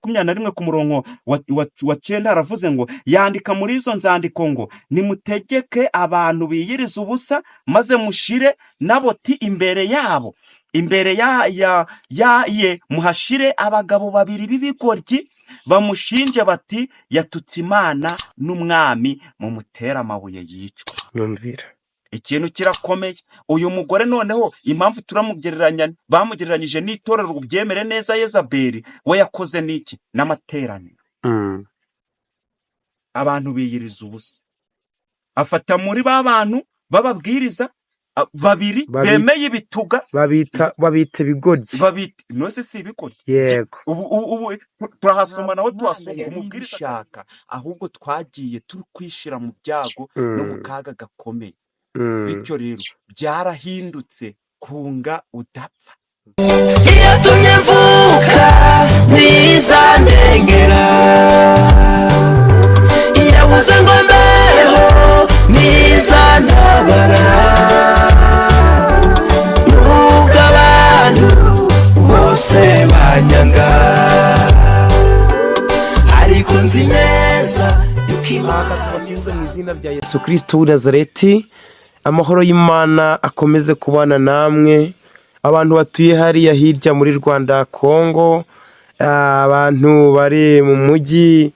21 ku murongo wa 9 haravuze ngo yandika muri izo nzandiko ngo nimutegeke abantu biyiriza ubusa, maze mushire Naboti imbere yabo, imbere ya ye muhashire abagabo babiri b'ibigoryi bamushinje bati yatutse Imana n'umwami, mumutere amabuye yicwe. Nyumvira. Ikintu kirakomeye. Uyu mugore noneho, impamvu turamugereranya, bamugereranyije n'itorero, ubyemere neza, Yezabeli we yakoze n'iki? N'amateraniro. Abantu biyiriza ubusa, afata muri ba bantu bababwiriza babiri bemeye ibituga. Babita ibigoryi. Babita nose si ibigoryi? Yego. Ubu turahasoma naho Ntabwo Imana tuhasoma yari umubwiriza ibishaka. Ashaka ahubwo twagiye turi kwishira mu byago no mu kaga gakomeye. Bityo rero byarahindutse, kunga udapfa. Iyatumye mvuka ntizandengera, yabuze ngo mbeho ntizantabara, nubwo abantu bose banyanga, ariko nzi neza yuko Imana Tubasuhuze mu izina rya Yesu Kirisito w'i Nazareti. Amahoro y'Imana akomeze kubana namwe, abantu batuye hariya hirya muri Rwanda, Kongo, abantu bari mu mujyi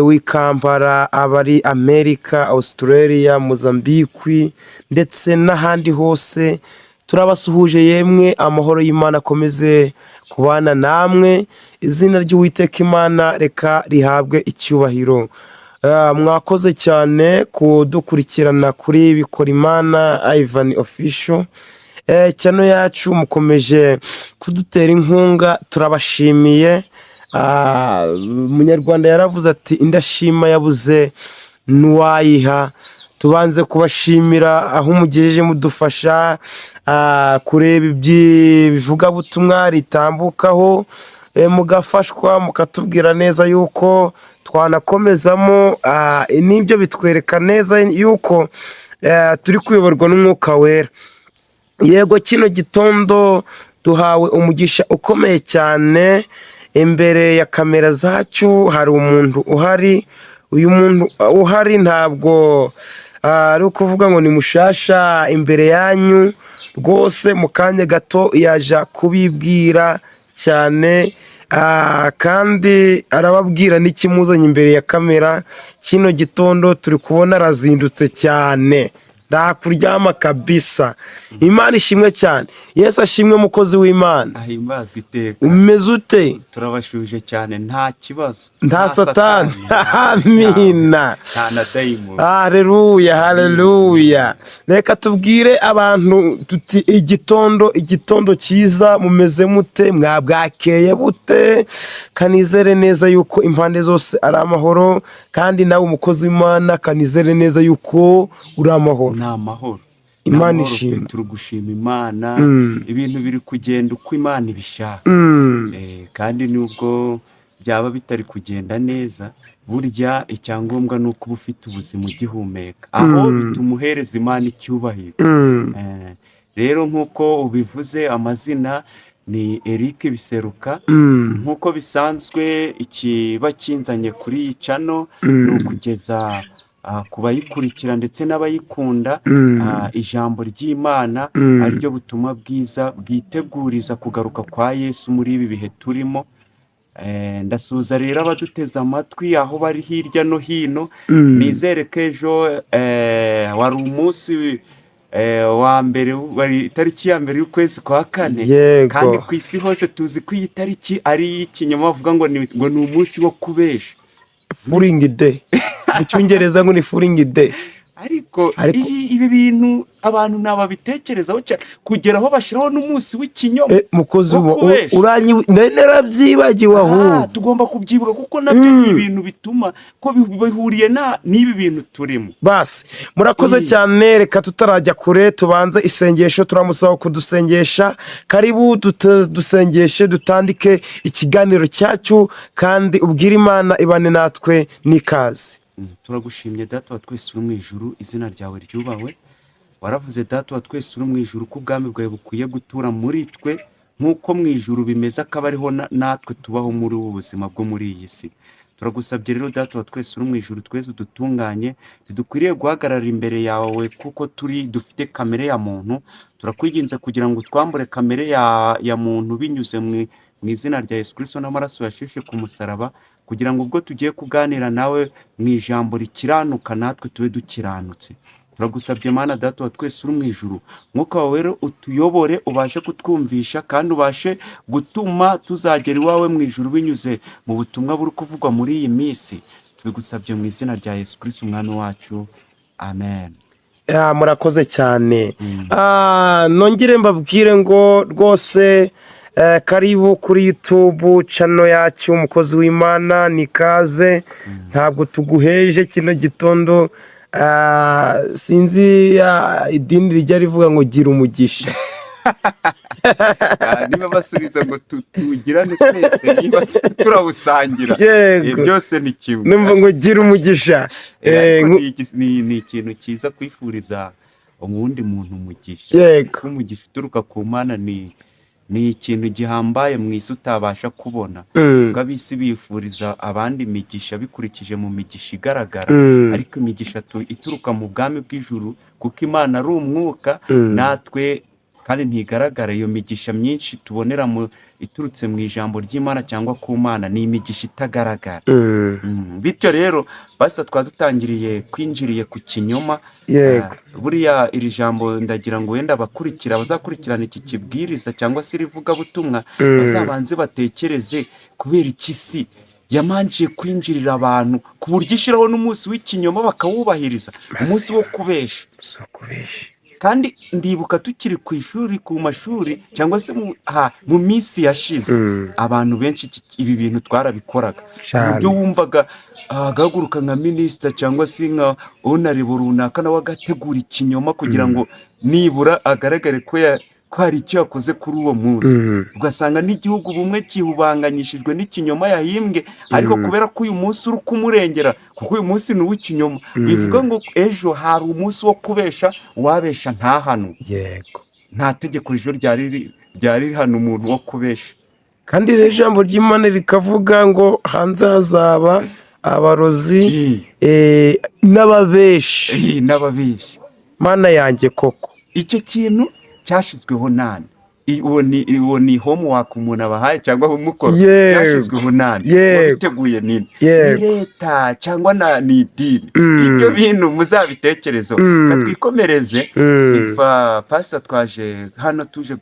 w'i Kampala, abari Amerika, Australia, Mozambique ndetse n'ahandi hose, turabasuhuje yemwe. Amahoro y'Imana akomeze kubana namwe. Izina ry'Uwiteka Imana reka rihabwe icyubahiro. Mwakoze cyane kudukurikirana kuri Bikorimana Ivan Official channel yacu. Mukomeje kudutera inkunga, turabashimiye. Umunyarwanda yaravuze ati indashima yabuze n'uwayiha. Tubanze kubashimira aho mugejeje mudufasha kureba ibivugabutumwa ritambukaho, mugafashwa, mukatubwira neza yuko twanakomezamo. N'ibyo bitwereka neza yuko turi kuyoborwa n'Umwuka Wera. Yego, kino gitondo duhawe umugisha ukomeye cyane. Imbere ya kamera zacu hari umuntu uhari. Uyu muntu uhari ntabwo ari ukuvuga ngo ni mushasha imbere yanyu rwose. Mu kanya gato yaja kubibwira cyane, kandi arababwira n'ikimuzanye imbere ya kamera kino gitondo. Turi kubona arazindutse cyane, nta kabisa. Imana ishimwe cyane, Yesu ashimwe, mukozi w'Imana. Ahimbazwe iteka. Umeze ute? Turabashuje cyane, nta kibazo. Nta Satani, amina. Nta na dayimoni. Hareruya, hareruya. Reka tubwire abantu tuti igitondo, igitondo cyiza. Mumeze mute? Mwabwakeye bute? Kanizere neza yuko impande zose ari amahoro, kandi nawe umukozi w'Imana kanizere neza yuko uri amahoro. Ni amahoro. Imana Ni amahoro pe. ishimwe. Turi gushima Imana. Ibintu biri kugenda uko Imana ibishaka. Kandi nubwo byaba bitari kugenda neza, burya icyangombwa ni uko uba ufite ubuzima, ugihumeka, aho bituma uhereza Imana icyubahiro. Rero nk'uko ubivuze, amazina ni Eric Biseruka. Nk'uko bisanzwe, ikiba kinzanye kuri iyi channel ni ukugeza ku bayikurikira ndetse n'abayikunda ijambo ry'Imana, ariryo butumwa bwiza bwiteguriza kugaruka kwa Yesu muri ibi bihe turimo. Ndasuhuza rero abaduteze amatwi aho bari hirya no hino. Nizere ko ejo wari umunsi wa mbere, wari itariki ya 1 y'ukwezi kwa 4. Kandi ku isi hose tuzi ko iyi tariki ari iy'ikinyoma, bavuga ngo ni umunsi wo kubesha. Fooling day, mu Cyongereza ngo ni fooling day. Ariko Ariko ibi bintu abantu ntababitekerezaho cyane kugera aho bashyiraho n'umunsi w'ikinyoma mukozi wo kubesha. Nari narabyibagiwe ahubwo. Tugomba kubyibuka kuko nabyo ni ibintu bituma ko bihuriye n'ibi bintu turimo. Basi murakoze cyane. Reka tutarajya kure tubanze isengesho, turamusaba kudusengesha. Karibu dusengeshe, dutandike ikiganiro cyacu, kandi ubwire Imana ibane natwe n'ikaze. Turagushimye Data wa twese uri mu ijuru, izina ryawe ryubahwe. Waravuze, Data wa twese uri mu ijuru, ko ubwami bwawe bukwiye gutura muri twe. Nk'uko mu ijuru bimeze, akaba ariho natwe tubaho muri ubu buzima bwo muri iyi si. Turagusabye rero, Data wa twese uri mu ijuru, twese udutunganye. Ntidukwiriye guhagarara imbere yawe kuko turi dufite kamere ya muntu. Turakwinginze kugira ngo utwambure kamere ya muntu binyuze mu izina rya Yesu Kristo n'amaraso yasheshe ku musaraba, kugira ngo ubwo tugiye kuganira nawe mu ijambo rikiranuka, natwe tube dukiranutse. Turagusabye, Mana Data wa twese uri mu ijuru, Mwuka wawe rero utuyobore, ubashe kutwumvisha kandi ubashe gutuma tuzagera iwawe mu ijuru binyuze mu butumwa buri kuvugwa muri iyi minsi. Tubigusabye mu izina rya Yesu Kristo Umwami wacu, amen. Ya, murakoze cyane. Nongere mbabwire ngo rwose karibu kuri YouTube channel yacu. Umukozi w'Imana, ni kaze, ntabwo tuguheje kino gitondo. Sinzi idini rijya rivuga ngo gira umugisha. Niba basubiza ngo tuwugirane twese, niba turawusangira, byose ni kimwe. Numva ngo gira umugisha. Ariko ni ikintu cyiza kwifuriza uwundi muntu umugisha, kuko umugisha uturuka ku Mana ni ikintu gihambaye mu isi utabasha kubona, kuko ab'isi bifuriza abandi imigisha bikurikije mu migisha igaragara, ariko imigisha ituruka mu bwami bw'ijuru, kuko Imana ari umwuka, natwe kandi ntigaragara. Iyo migisha myinshi tubonera mu iturutse mu ijambo ry'Imana cyangwa ku Mana ni imigisha itagaragara. Bityo rero, pasita, twaba dutangiriye kwinjiriye ku kinyoma. Buriya iri jambo ndagira ngo wenda abakurikira, abazakurikirana iki kibwiriza cyangwa se irivugabutumwa, bazabanze batekereze kubera iki si yamanjiye kwinjirira abantu ku buryo ishyiraho n'umunsi w'ikinyoma bakawubahiriza, umunsi wo kubesha. Si ukubeshya. Kandi ndibuka tukiri ku ishuri, ku mashuri cyangwa se mu minsi yashize, abantu benshi ibi bintu twarabikoraga ku Cyane. buryo wumvaga agahaguruka nka minisita cyangwa se nka honorable runaka, nawe agategura ikinyoma kugira ngo nibura agaragare ko hari icyo yakoze kuri uwo munsi. Ugasanga n'igihugu bumwe kihubanganyishijwe n'ikinyoma yahimbwe, ariko kubera ko uyu munsi uri kumurengera, kuko uyu munsi ni uw'ikinyoma, bivuga ngo ejo hari umunsi wo kubesha, uwabesha ntahanwe. Nta tegeko ejo ryari rihana umuntu wo kubesha. Kandi rero ijambo ry'Imana rikavuga ngo hanze hazaba abarozi n'ababeshi. N'ababeshi. Mana yanjye koko! Icyo kintu cyashyizweho nani? Uwo ni homework umuntu abahaye cyangwa umukoro. Byashyizweho nani? Uwabiteguye nini? Ni leta cyangwa ni idini? Ibyo bintu muzabitekerezeho. Katwikomereze. Iva pasita, twaje hano tuje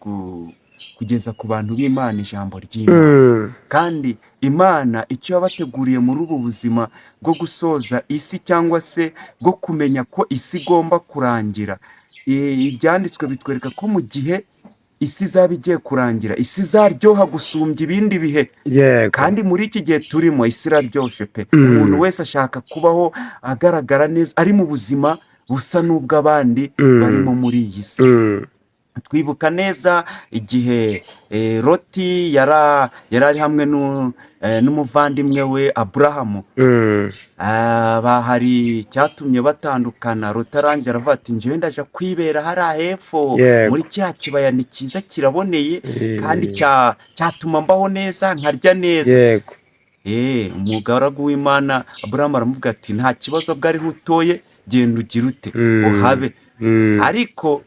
kugeza ku bantu b'Imana ijambo ry'Imana, kandi Imana icyo yabateguriye muri ubu buzima bwo gusoza isi cyangwa se bwo kumenya ko isi igomba kurangira. Ibyanditswe bitwereka ko mu gihe isi izaba igiye kurangira, isi izaryoha gusumbya ibindi bihe. Kandi muri iki gihe turimo, isi iraryoshe pe. Umuntu wese ashaka kubaho agaragara neza, ari mu buzima busa n'ubw'abandi barimo muri iyi si. Twibuka neza igihe Loti yari ari hamwe n'umuvandimwe we Aburahamu. Hari icyatumye batandukana. Loti arangira aravuga ati: "Njyewe ndaja kwibera hariya hepfo muri cya kibaya, ni cyiza, kiraboneye, kandi cyatuma mbaho neza, nkarya neza." Umugaragu w'Imana Aburahamu aramubwira ati: "Nta kibazo, bwo ariho utoye, genda ugire ute, uhabe." Ariko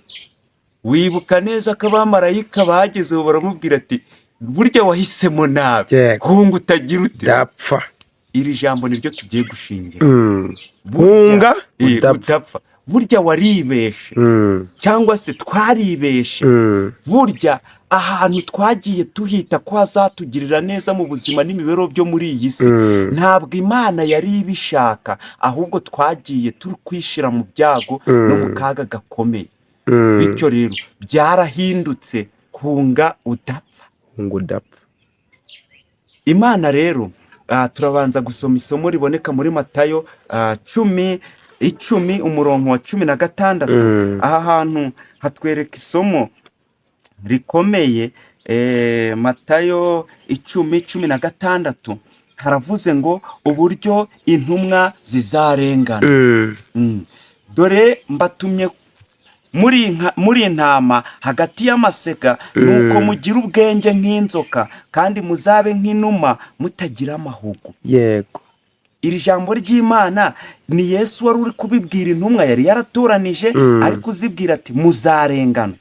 wibuka neza ko abamarayika bagezeho baramubwira ati: "Burya wahisemo nabi, hunga utagira ute?" Dapfa. Iri jambo niryo tugiye gushingira. Burya- Hunga udapfa. Udapfa. Burya waribeshe cyangwa se twaribeshe. Burya ahantu twagiye tuhita ko hazatugirira neza mu buzima n'imibereho byo muri iyi si, ntabwo Imana yari ibishaka, ahubwo twagiye turi kwishyira mu byago no mu kaga gakomeye. Bityo rero byarahindutse, hunga udapfa. Hunga udapfa. Imana rero, turabanza gusoma isomo riboneka muri Matayo 10, umurongo wa 16. Aha hantu hatwereka isomo rikomeye. Matayo 10, 16, haravuze ngo uburyo intumwa zizarengana. Dore mbatumye Muri intama hagati y'amasega, nuko mugira ubwenge nk'inzoka kandi muzabe nk'inuma mutagira amahugu. Iri jambo ry'Imana ni Yesu wari uri kubibwira intumwa yari yaratoranije, ariko uzibwira ati: "Muzarengana,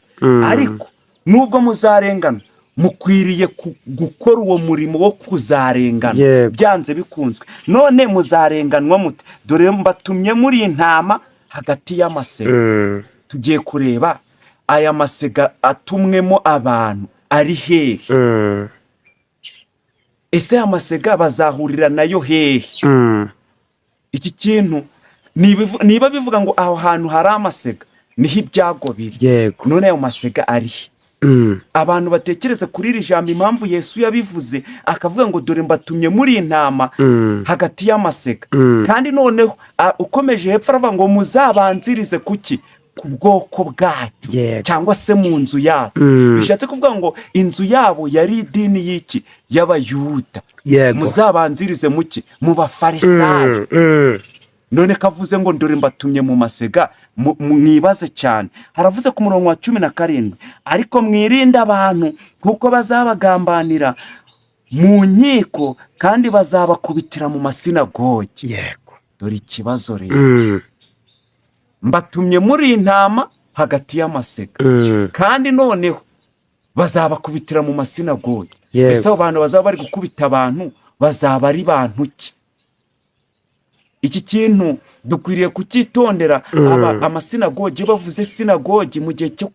ariko nubwo muzarengana, mukwiriye gukora uwo murimo wo kuzarengana." Byanze bikunzwe. None muzarenganwa mute? Dore mbatumye muri intama hagati y'amasega. Tugiye kureba aya masega atumwemo abantu ari hehe. Ese aya masega bazahurira nayo hehe? Iki kintu niba bivuga ngo aho hantu hari amasega niho ibyago biri. None ayo masega ari he? Abantu batekereza kuri iri jambo, impamvu Yesu yabivuze akavuga ngo: "Dore mbatumye muri intama hagati y'amasega." Kandi noneho ukomeje hepfo aravuga ngo: "Muzabanzirize kuki? Ku bwoko bwacu cyangwa se mu nzu yacu." Bishatse kuvuga ngo inzu yabo yari idini y'iki? Y'Abayuda. Muzabanzirize muki? Mu Bafarisayo. None kavuze ngo: "Dore mbatumye mu masega," mwibaze cyane. Haravuze ku murongo wa 17: "Ariko mwirinde abantu, kuko bazabagambanira mu nkiko kandi bazabakubitira mu masinagogi." Dore ikibazo rero. Mbatumye muri intama hagati y'amasega, kandi noneho bazabakubitira mu masinagogi. Ese abo bantu bazaba bari gukubita abantu bazaba ari bantu ki? Iki kintu dukwiriye kucyitondera. Aba amasinagogi, iyo bavuze sinagogi mu gihe cyo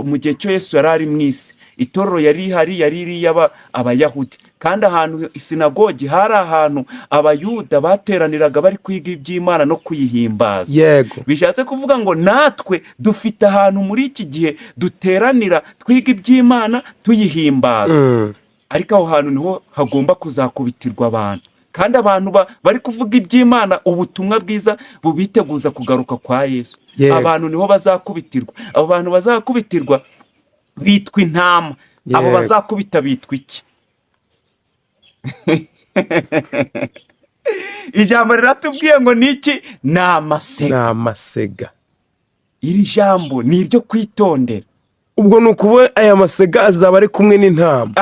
mu gihe cyo Yesu yari ari mu isi, itorero yari ihari yari iri Abayahudi, kandi ahantu sinagogi hari ahantu Abayuda bateraniraga bari kwiga iby'Imana no kuyihimbaza. Bishatse kuvuga ngo natwe dufite ahantu muri iki gihe duteranira twiga iby'Imana, tuyihimbaza. Ariko aho hantu niho hagomba kuzakubitirwa abantu, kandi abantu bari kuvuga iby'Imana, ubutumwa bwiza bubiteguza kugaruka kwa Yesu. Abantu niho bazakubitirwa. Abo bantu bazakubitirwa bitwa intama. Abo bazakubita bitwa iki? Ijambo riratubwiye ngo ni iki? Ni amasega. Ni amasega. Iri jambo ni iryo kwitondera. Ubwo ni ukuvuga aya masega azaba ari kumwe n'intama.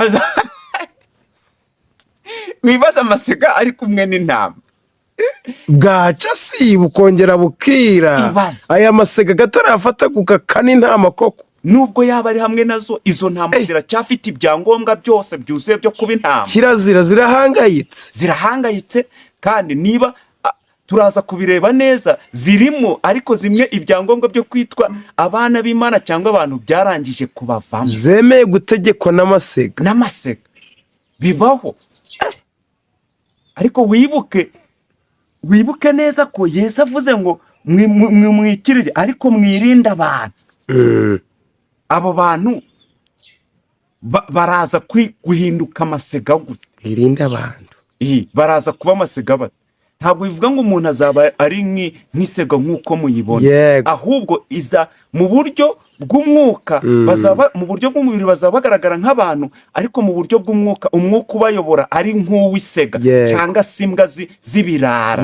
Wibaza amasega ari kumwe n'intama. Bwaca si bukongera bukira. Ibaze. Aya masega katarafata kugakana intama koko. Nubwo yaba ari hamwe nazo, izo ntama ziracyafite ibyangombwa byose byuzuye byo kuba intama. Kirazira, zirahangayitse. Zirahangayitse, kandi niba turaza kubireba neza, zirimo, ariko zimwe ibyangombwa byo kwitwa abana b'Imana cyangwa abantu byarangije kubavamo. Zemeye gutegekwa n'amasega. N'amasega bibaho. Ariko wibuke neza ko Yesu avuze ngo: "Mwikirire, ariko mwirinde abantu." Abo bantu baraza guhinduka amasega gute? Irinde abantu. Baraza kuba amasega bate? Ntabwo bivuga ngo umuntu azaba ari nk'isega nk'uko muyibona. Ahubwo iza mu buryo bw'umwuka. Bazaba mu buryo bw'umubiri bazaba bagaragara nk'abantu, ariko mu buryo bw'umwuka, umwuka ubayobora ari nk'uw'isega cyangwa se imbwa z'ibirara.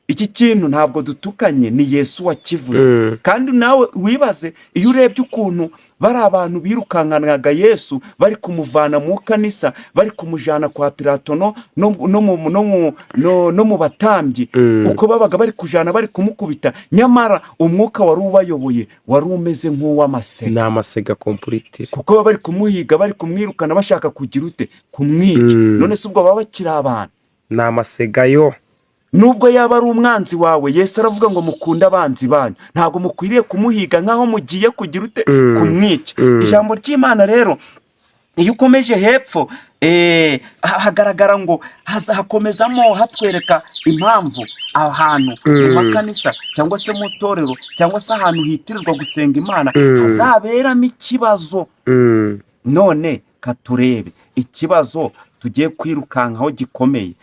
Iki kintu ntabwo dutukanye, ni Yesu wakivuze. Kandi nawe wibaze, iyo urebye ukuntu bari abantu birukankanaga Yesu, bari kumuvana mu kanisa, bari kumujyana kwa Pilato no mu batambyi, uko babaga bari kujana, bari kumukubita, nyamara umwuka wari ubayoboye wari umeze nk'uw'amasega. Ni amasega completely. Kuko baba bari kumuhiga, bari kumwirukana, bashaka kugira ute? Kumwica. None se ubwo baba bakiri abantu? Ni amasega yo. Nubwo yaba ari umwanzi wawe, Yesu aravuga ngo: "Mukunde abanzi banyu." Ntabwo mukwiriye kumuhiga nk'aho mugiye kugira ute? Kumwica. Ijambo ry'Imana rero, iyo ukomeje hepfo, hagaragara ngo hakomezamo hatwereka impamvu ahantu mu makanisa cyangwa se mu itorero cyangwa se ahantu hitirirwa gusenga Imana hazaberamo ikibazo. None katurebe ikibazo tugiye kwirukankaho gikomeye.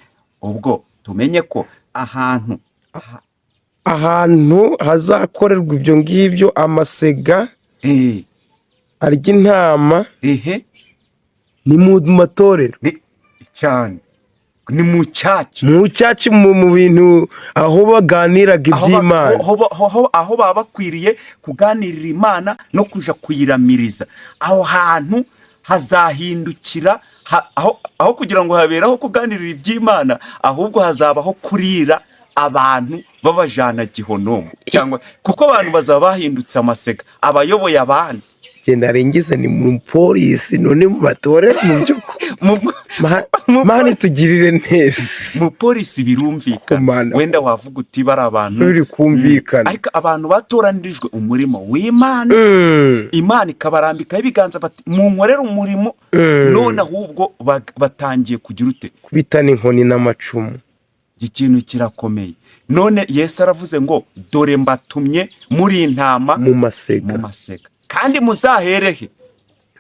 Ubwo tumenye ko ahantu Ahantu hazakorerwa ibyo ngibyo, amasega arya intama, ni mu matorero. Ni cyane. Ni mu church. Mu church, mu bintu aho baganiraga Aho ba- iby'Imana. Aho baba bakwiriye kuganirira Imana no kuja kuyiramiriza, aho hantu hazahindukira aho kugira ngo habere aho kuganirira iby'Imana, ahubwo hazabaho kurira abantu babajana gihonomo, cyangwa kuko abantu bazaba bahindutse amasega abayoboye abandi. Genda rengize ni mu polisi none mu batorera mu by'ukuri. Mana itugirire neza. Mu polisi birumvikana. Kumana. Wenda wavuga uti bari abantu Biri kumvikana. Ariko abantu batoranirijwe umurimo w'Imana, Imana ikabarambikaho ibiganza bati munkorere umurimo, none ahubwo batangiye kugira ute? Kubitana inkoni n'amacumu. Iki kintu kirakomeye. None Yesu aravuze ngo dore mbatumye muri intama mu masega. Mu masega, kandi muzaherehe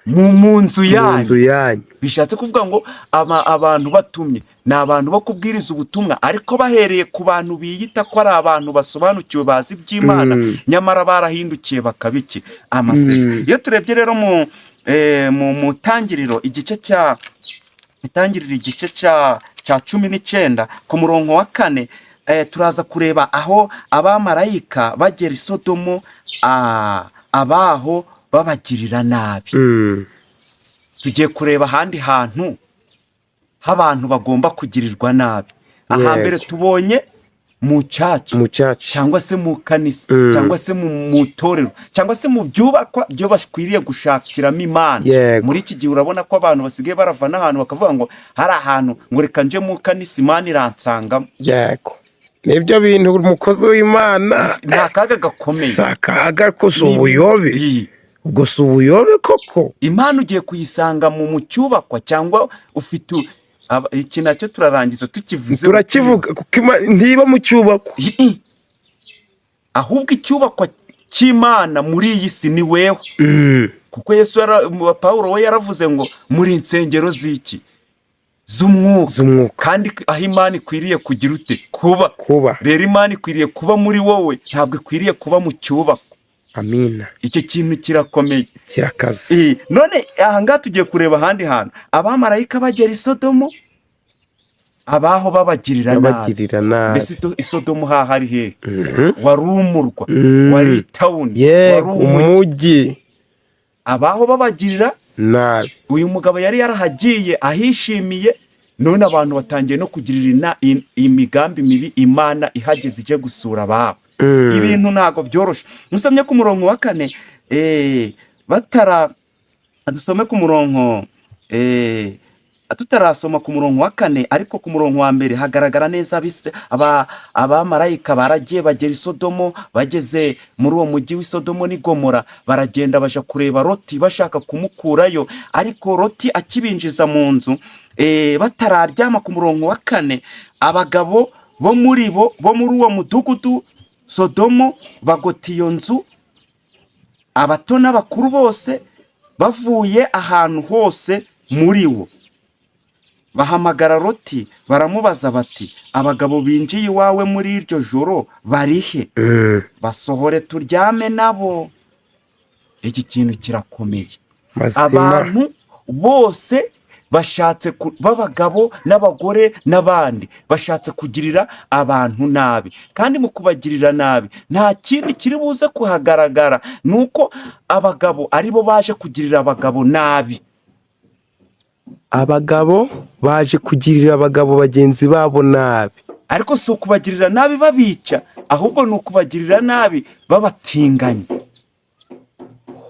mu nzu mu yanyu. Nzu yanyu. Bishatse kuvuga ngo abantu batumye ni abantu bo kubwiriza ubutumwa, ariko bahereye ku bantu biyita ko ari abantu basobanukiwe, bazi iby'Imana, nyamara barahindukiye bakaba iki? Amasega. Iyo turebye rero mu tangiriro, igice cya Itangiriro, igice cya 19 ku murongo wa 4, turaza kureba aho abamarayika bagera i Sodomo, abaho babagirira nabi. Tugiye kureba ahandi hantu h'abantu bagomba kugirirwa nabi. Ahambere tubonye mu church, mu church, cyangwa se mu kanisa, cyangwa se mu itorero, cyangwa se mu byubakwa byo bakwiriye gushakiramo Imana. Muri iki gihe urabona ko abantu basigaye barava n'ahantu bakavuga ngo hari ahantu ngo reka nje mu kanisa, Imana iransangamo. Yego, nibyo bintu, umukozi w'Imana. Ni akaga gakomeye. Si akaga ko si ubuyobe? Iyi. Ubwo si ubuyobe koko? Imana ugiye kuyisanga mu cyubakwa cyangwa ufite iki nacyo turarangiza tukivuze. Turakivuga kuko ntiba mu cyubakwa. Ahubwo icyubakwa cy'Imana muri iyi si ni wewe, kuko Yesu Pawulo we yaravuze ngo muri insengero z'iki? Z'umwuka. Z'umwuka. Kandi aho Imana ikwiriye kugira ute? Kuba. Kuba. Rero Imana ikwiriye kuba muri wowe, ntabwo ikwiriye kuba mu cyubakwa. Amina. Icyo kintu kirakomeye. Kirakaze. None aha ngaha tugiye kureba ahandi hantu abamarayika bagera i Sodomo, abaho babagirira nabi. Babagirira nabi. Mbese i Sodomo haho ari hehe? Wari umurwa, wari town, wari umujyi. Umujyi. Abaho babagirira nabi. Uyu mugabo yari yarahagiye ahishimiye, none abantu batangiye no kugirira imigambi mibi Imana ihageze ijye gusura ababo. Ibintu ntabwo byoroshye. Musomye ku murongo wa 4, batara dusome ku murongo, tutarasoma ku murongo wa 4, ariko ku murongo wa 1 hagaragara neza abamarayika baragiye bagera i Sodomo. Bageze muri uwo mujyi w'i Sodomo n'i Gomora, baragenda baja kureba Loti bashaka kumukurayo, ariko Loti akibinjiza mu nzu, batararyama, ku murongo wa 4, abagabo bo muri bo bo muri uwo mudugudu Sodomo bagota iyo nzu, abato n'abakuru bose bavuye ahantu hose muri wo. Bahamagara Loti baramubaza bati abagabo binjiye iwawe muri iryo joro barihe? Basohore turyame nabo. Iki kintu kirakomeye. Mazima. Abantu bose bashatse b'abagabo n'abagore n'abandi bashatse kugirira abantu nabi, kandi mu kubagirira nabi nta kindi kiri buze kuhagaragara, ni uko abagabo aribo baje kugirira abagabo nabi. Abagabo baje kugirira abagabo bagenzi babo nabi. Ariko si ukubagirira nabi babica, ahubwo ni ukubagirira nabi babatinganya.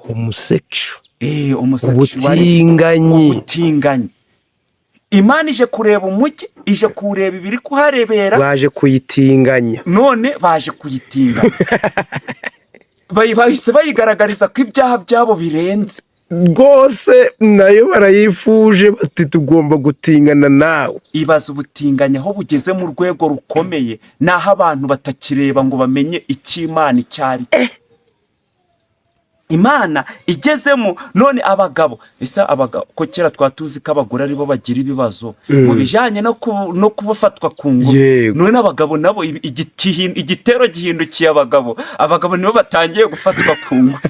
Homosexual. Homosexuality. Ubutinganyi. Ubutinganyi. Imana ije kureba umujyi, ije kuwureba ibiri kuharebera. Baje kuyitinganya. None baje kuyitinganya. Bahise bayigaragariza ko ibyaha byabo birenze. Rwose nayo barayifuje bati tugomba gutingana nawe. Ibaza ubutinganyi aho bugeze mu rwego rukomeye, naho abantu batakireba ngo bamenye icyo Imana icyo ari cyo. Imana igezemo none abagabo, ese abagabo ko kera twaba tuzi ko abagore aribo bagira ibibazo mu bijyanye no kubafatwa ku ngufu, none abagabo nabo igitero gihindukiye abagabo, abagabo nibo batangiye gufatwa ku ngufu.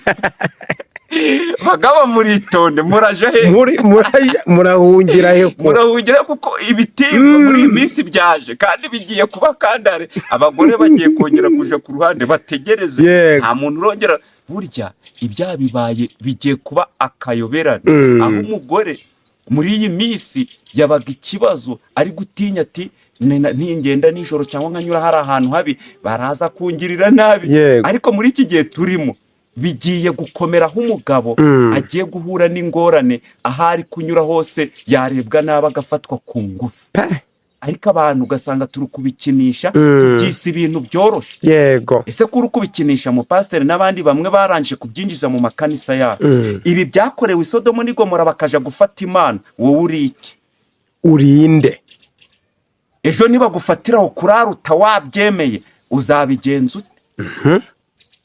Bagabo, muritonde, muraje he? Murahungira he ko? Murahungira, kuko ibitimba muri iyi minsi byaje kandi bigiye kuba kandare. Abagore bagiye kongera kuja ku ruhande bategereze. Nta muntu urongera. Burya ibyaha bibaye bigiye kuba akayoberane, aho umugore muri iyi minsi yabaga ikibazo, ari gutinya ati: "Ningenda nijoro cyangwa nkanyura hari ahantu habi, baraza kungirira nabi." Ariko muri iki gihe turimo bigiye gukomera, aho umugabo agiye guhura n'ingorane, aho ari kunyura hose yarebwa nabi, agafatwa ku ngufu. Ariko abantu ugasanga turi kubikinisha, tubyise ibintu byoroshye. Ese kuri kubikinisha, mupasiteri n'abandi bamwe barangije kubyinjiza mu makanisa yabo, ibi byakorewe i Sodomo n'i Gomora, bakaja gufata Imana, wowe uri iki? Urinde? Ejo nibagufatiraho kuraruta wabyemeye, uzabigenza ute?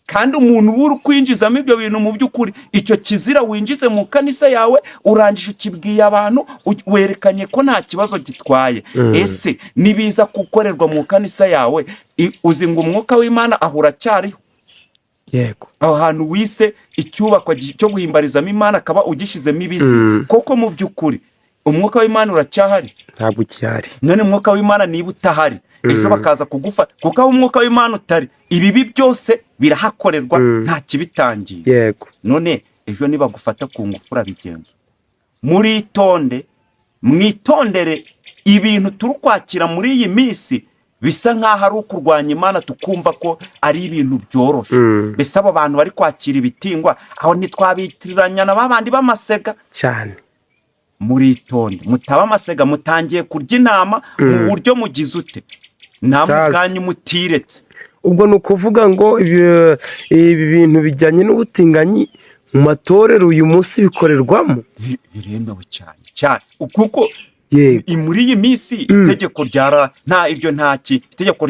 Kandi umuntu uba uri kwinjizamo ibyo bintu, mu by'ukuri icyo kizira winjize mu kanisa yawe, urangije ukibwiye abantu, werekanye ko nta kibazo gitwaye. Ese nibiza gukorerwa mu kanisa yawe, uzi ngo umwuka w'Imana aho uracyariho? Aho hantu wise icyubakwa cyo guhimbarizamo Imana, akaba ugishizemo ibizira, koko mu by'ukuri umwuka w'Imana uracyahari? Ntabwo ukihari. None umwuka w'Imana niba utahari, ejo bakaza kugufata, kuko aho umwuka w'Imana utari, ibibi byose birahakorerwa, nta kibitangiye. None ejo nibagufata ku ngufu, urabigenza? Muritonde, mwitondere ibintu turi kwakira muri iyi minsi, bisa nk'aho ari ukurwanya Imana, tukumva ko ari ibintu byoroshye. Mbese abo bantu bari kwakira ibitingwa, aho ntitwabitiranya na ba bandi b'amasega? Cyane. Muritonde, mutaba amasega, mutangiye kurya intama mu buryo mugize ute namwe Utazi. ubwanyu mutiretse. Ubwo ni ukuvuga ngo ibi bintu bijyanye n'ubutinganyi mu matorero uyu munsi bikorerwamo? Biremewe cyane cyane, kuko muri iyi minsi itegeko ryara nta iryo ntaki, itegeko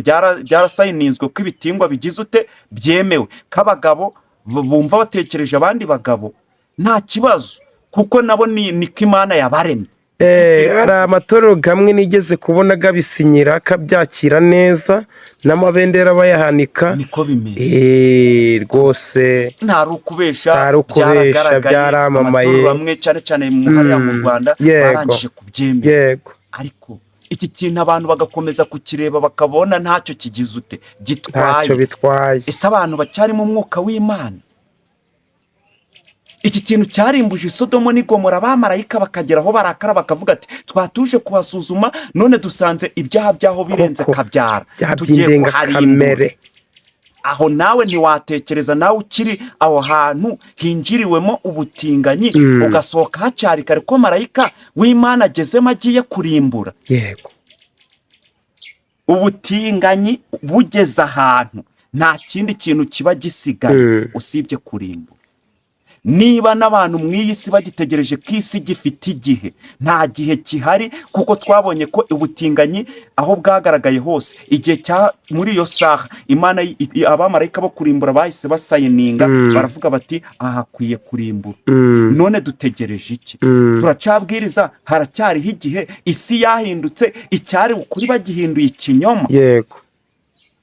ryarasayininzwe ko ibitingwa bigize ute, byemewe, ko abagabo bumva batekereje abandi bagabo nta kibazo, kuko nabo ni niko Imana yabaremye. Hari amatorero gamwe nigeze kubona gabisinyira, kabyakira neza, n'amabendera bayahanika. Niko bimeze. Rwose. Ntari ukubesha. Ntari ukubesha, Byaragaragaye. Byaramamaye. Amatorero amwe, cyane cyane mu hariya mu Rwanda, barangije kubyemera. Ariko iki kintu abantu bagakomeza kukireba, bakabona ntacyo kigize ute, gitwaye. Ntacyo bitwaye. Ese abantu bacyarimo umwuka w'Imana? Iki kintu cyarimbuje Isodomo n'Igomora, abamarayika bakagera aho barakara, bakavuga ati: "Twatuje kuhasuzuma, none dusanze ibyaha byaho birenze Koko, kabyara, byaha tugiye kuharimbura." by'indengakamere. Aho nawe ntiwatekereza, nawe ukiri aho hantu hinjiriwemo ubutinganyi, ugasohoka hacyari kare, ko marayika w'Imana agezemo agiye kurimbura? Ubutinganyi bugeze ahantu, nta kindi kintu kiba gisigaye usibye kurimbura. Niba n'abantu mu iyi si bagitegereje ko isi gifite igihe, nta gihe gihari, kuko twabonye ko ubutinganyi aho bwagaragaye hose, igihe cya muri iyo saha, Imana abamarayika bo kurimbura bahise basayininga, baravuga bati: "Aha hakwiye kurimbura." None dutegereje iki? Turacabwiriza, haracyariho igihe. Isi yahindutse, icyari ukuri bagihinduye ikinyoma.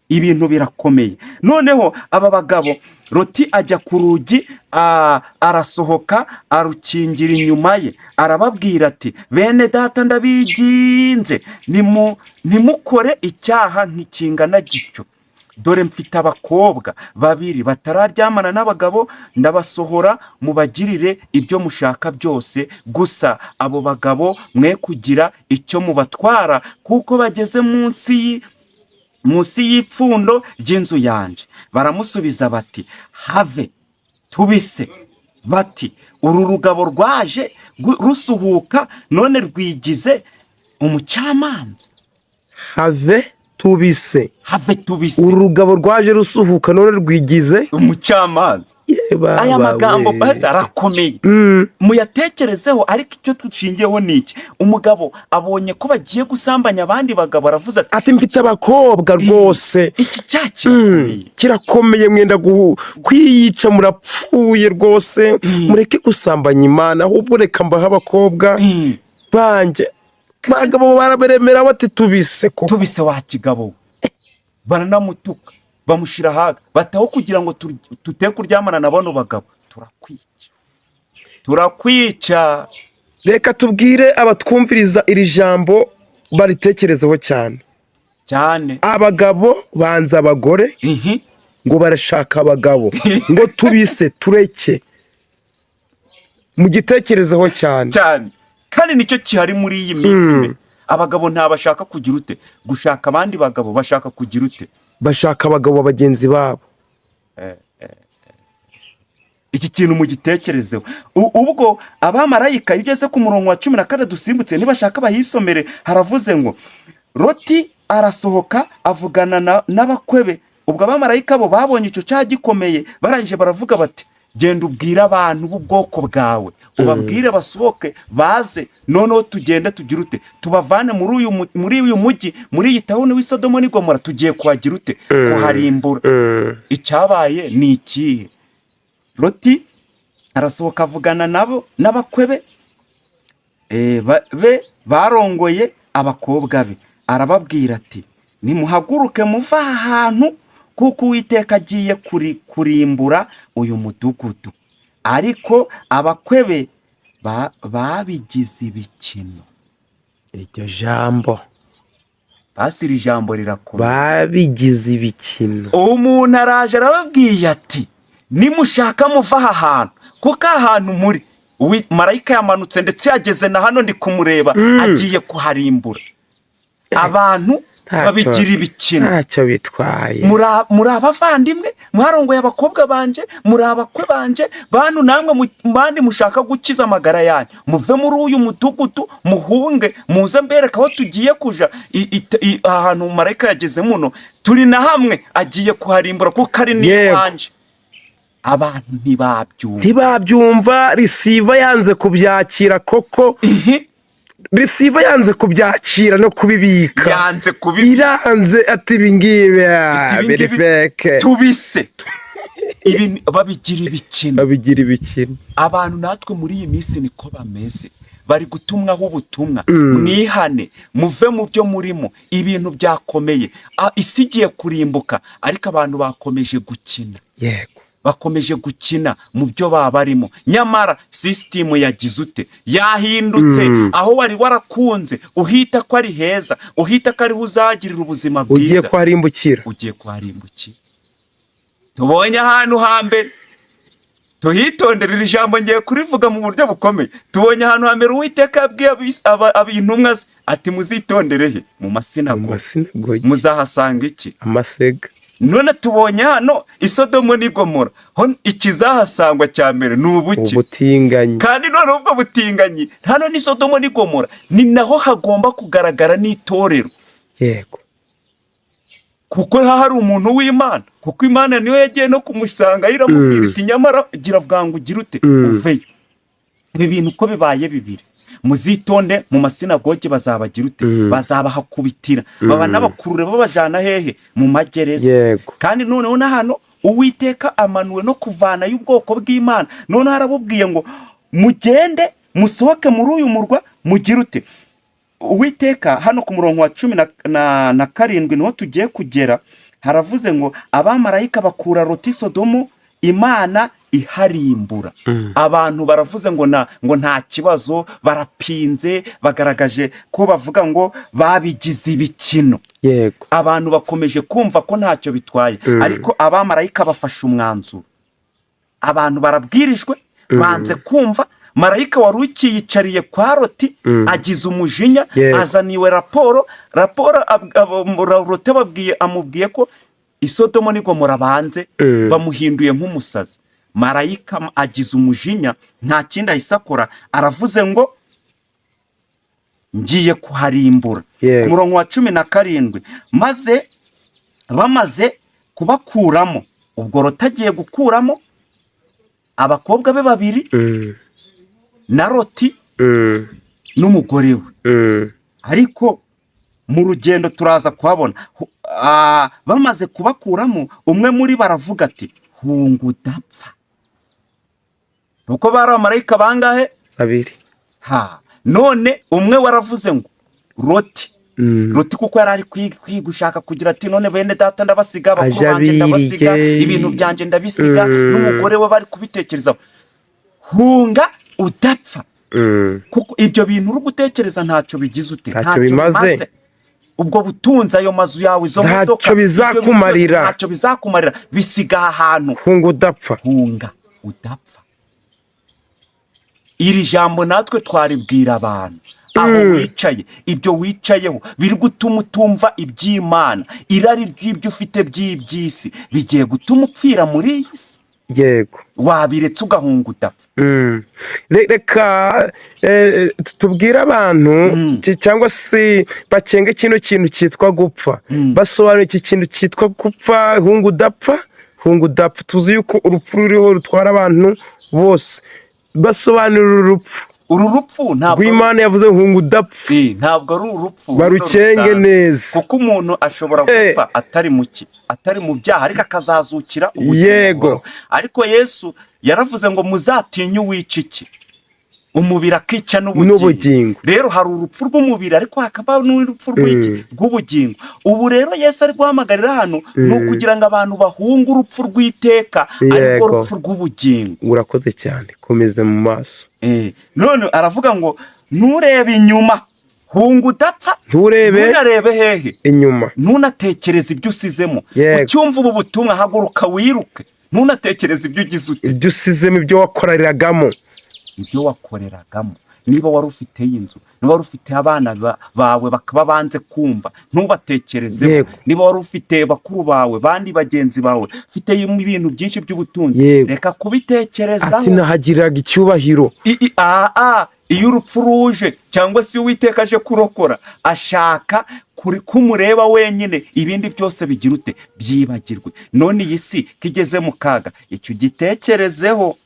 Ibintu birakomeye. Noneho aba bagabo, Loti ajya ku rugi, arasohoka, arukingira inyuma ye, arababwira ati: "Bene data, ndabiginze, ntimukore icyaha nk'ikingana gityo. Dore mfite abakobwa babiri batararyamana n'abagabo, ndabasohora mubagirire ibyo mushaka byose. Gusa abo bagabo mwe kugira icyo mubatwara, kuko bageze munsi y'ipfundo ry'inzu yanjye." Baramusubiza bati: "Have tubise." Bati: "Uru rugabo rwaje rusuhuka, none rwigize umucamanza." Have tubise. Have tubise. Uru rugabo rwaje rusuhuka, none rwigize umucamanza. Ye baba Aya magambo, we. basi, arakomeye, muyatekerezeho. Ariko icyo dushingiyeho ni iki? Umugabo abonye ko bagiye gusambanya abandi bagabo, aravuze ati: Ati: "Mfite abakobwa rwose." Iki cyaha kirakomeye. Kirakomeye, mwenda kwiyica, murapfuye rwose. Mureke gusambanya Imana, ahubwo reka mbahe abakobwa banjye. Abagabo barabaremera bati: "Tubise koko." "Tubise wa kigabo we." Baranamutuka, bamushyira ahaga, bataho kugira ngo tute kuryamana na bano bagabo, turakwica. Turakwica. Reka tubwire abatwumviriza iri jambo baritekerezeho cyane. Cyane. Abagabo banza abagore ngo barashaka abagabo, ngo tubise tureke, mugitekerezeho cyane. Cyane, kandi nicyo gihari muri iyi minsi mbe. Abagabo ntabashaka kugira ute? Gushaka abandi bagabo, bashaka kugira ute? Bashaka abagabo bagenzi babo. Iki kintu mugitekerezeho. Ubwo abamarayika, iyo ugeze ku murongo wa 14 dusimbutse, nibashaka bahisomere, haravuze ngo Loti arasohoka avugana n'abakwe be. Ubwo abamarayika bo babonye icyo cyaha gikomeye, barangije baravuga bati: "Genda ubwire abantu b'ubwoko bwawe, ubabwire basohoke baze, noneho tugende tugire ute? Tubavane muri uyu mujyi, muri iyi town w'i Sodomo n'i Gomora, tugiye kuhagira ute? Kuharimbura." Icyabaye ni ikihe? Loti arasohoka avugana nabo n'abakwe be, be barongoye abakobwa be, arababwira ati: "Nimuhaguruke muve aha hantu, kuko Uwiteka agiye kurimbura uyu mudugudu." Ariko abakwe be babigize ibikino. Iryo jambo. Basi iri jambo rirakomeye. Babigize ibikino. Umuntu araje arababwiye ati: "Nimushaka muva aha hantu, kuko aha hantu muri marayika yamanutse, ndetse yageze na hano ndi kumureba, agiye kuharimbura." Abantu babigira ibikino. Ntacyo bitwaye. Muri abavandimwe, mwarongoye abakobwa banje, muri abakwe banje, bantu namwe bandi mushaka gukiza amagara yanyu, muve muri uyu mudugudu, muhunge, muze mbereka aho tugiye kuja. Ahantu marayika yageze muno, turi na hamwe, agiye kuharimbura kuko ari n'iwanje. Abantu ntibabyumva. Ntibabyumva. Receiver yanze kubyakira koko. Receiver yanze kubyakira no kubibika. Yanze kubi Iranze ati: "Ibi ngibi Ati, "Ibi biri ngibi fake." Tubise ibi babigira ibikino. Babigira ibikino. Abantu natwe muri iyi minsi niko bameze, bari gutumwaho ubutumwa: mwihane, muve mu byo murimo, ibintu byakomeye, isi igiye kurimbuka, ariko abantu bakomeje gukina. Bakomeje gukina mu byo baba barimo, nyamara sisitemu yagize ute? Yahindutse. Aho wari warakunze uhita ko ari heza, uhita ko ariho uzagirira ubuzima ugiye bwiza, kuharimbukira. Ugiye kuharimbukira. Tubonye ahantu hambere, tuhitondere, iri jambo ngiye kurivuga mu buryo bukomeye. Tubonye ahantu hambere Uwiteka yabwiye intumwa ze ati: "Muzitondere he? Mu Mu masinagogi, masinagogi. muzahasanga iki?" Amasega. None tubonye hano i Sodomo n'i Gomora ho ikizahasangwa cya mbere ni ubuki? Ubutinganyi. Kandi noneho ubwo butinganyi hano ni Sodomo n'i Gomora, ni naho hagomba kugaragara n'itorero, kuko hari umuntu w'Imana, kuko Imana niyo yagiye no kumusanga, iramubwira iti: "Nyamara gira bwangu, ugira ute? Uveyo." Ibi bintu uko bibaye bibiri, muzitonde mu masinagogi, bazabagira ute? Bazabahakubitira, baba n'abakurure, babajana hehe? Mu magereza. Kandi noneho na hano Uwiteka amanuwe no kuvanayo ubwoko bw'Imana, noneho arabubwiye ngo: "Mugende musohoke muri uyu murwa, mugire ute?" Uwiteka hano ku murongo wa 17 niho tugiye kugera, haravuze ngo abamarayika bakura Loti Sodomu, Imana iharimbura. Abantu baravuze ngo na ngo nta kibazo, barapinze, bagaragaje ko bavuga ngo babigize ibikino. Abantu bakomeje kumva ko ntacyo bitwaye, ariko abamarayika bafashe umwanzuro. Abantu barabwirijwe, banze kumva. Marayika wari ukiyicariye kwa Loti agize umujinya, azaniwe raporo. Raporo Loti ababwiye, amubwiye ko Isodomo n'Igomora banze, bamuhinduye nk'umusazi. Marayika agize umujinya, nta kindi ahise akora, aravuze ngo: "Ngiye kuharimbura." Ku murongo wa 17, maze bamaze kubakuramo, ubwo Loti agiye gukuramo abakobwa be babiri na Loti n'umugore we. Ariko mu rugendo turaza kuhabona. Bamaze kubakuramo, umwe muri bo aravuga ati: "Hunga udapfa." Kuko bari abamarayika bangahe? Babiri. Ha, none umwe waravuze ngo Loti, Loti kuko yari ari kwiga ushaka kugira ati: "None bene data ndabasiga, bakuru Aja banjye ndabasiga, abirige. ibintu byanjye ndabisiga." N'umugore we bari kubitekerezaho, hunga. Udapfa. Kuko ibyo bintu uri gutekereza ntacyo bigize ute? Ntacyo bimaze. Ubwo butunzi, ayo mazu yawe, izo Ntacyo modoka, ibyo bintu byose bizakumarira. Ntacyo bizakumarira, bisiga aha hantu. Hunga udapfa. Hunga udapfa. Iri jambo natwe twaribwira abantu aho wicaye. Ibyo wicayeho biri gutuma utumva iby'Imana, irari ry'ibyo ufite by'iby'isi bigiye gutuma upfira muri iyi si. Wabiretse ugahunga udapfa. Reka tubwire abantu cyangwa se bakenge kino kintu cyitwa gupfa, basobanura iki kintu cyitwa gupfa. Hunga udapfa, hunga udapfa. Tuzi yuko urupfu ruriho rutwara abantu bose. Basobanura urupfu Uru rupfu ntabwo rw'Imana yavuze hunga udapfa. Ntabwo ari urupfu Barukenge rusanzwe. neza. Kuko umuntu ashobora gupfa atari mu ki, atari mu byaha, ariko akazazukira ubugingo buhoraho. Ariko Yesu yaravuze ngo muzatinye uwica iki? Umubiri, akica n'ubugingo. N'ubugingo. Rero hari urupfu rw'umubiri, ariko hakaba n'urupfu rw'iki? Rw'ubugingo. Ubu rero Yesu ari guhamagarira hano ni ukugira ngo abantu bahunge urupfu rw'iteka, ariko urupfu rw'ubugingo. Urakoze cyane, komeza mu maso. None aravuga ngo nturebe inyuma, hunga udapfa. Nturebe Ntunarebe hehe? inyuma. Ntunatekereze ibyo usizemo. Ucyumva ubu butumwa, haguruka wiruke, ntunatekereze ibyo ugize ute? Ibyo usizemo, ibyo wakoreragamo. Ibyo wakoreragamo. Niba wari ufiteyo inzu, niba wari ufite abana bawe bakaba banze kumva, ntubatekerezeho. Niba wari ufite bakuru bawe, bandi bagenzi bawe, ufiteyo ibintu byinshi by'ubutunzi, reka kubitekerezaho. Ati nahagiriraga icyubahiro. Iyo urupfu ruje cyangwa se Uwiteka aje kurokora, ashaka kumureba wenyine, ibindi byose bigira ute? Byibagirwe. None iyi si ko igeze mu kaga, icyo ugitekerezeho.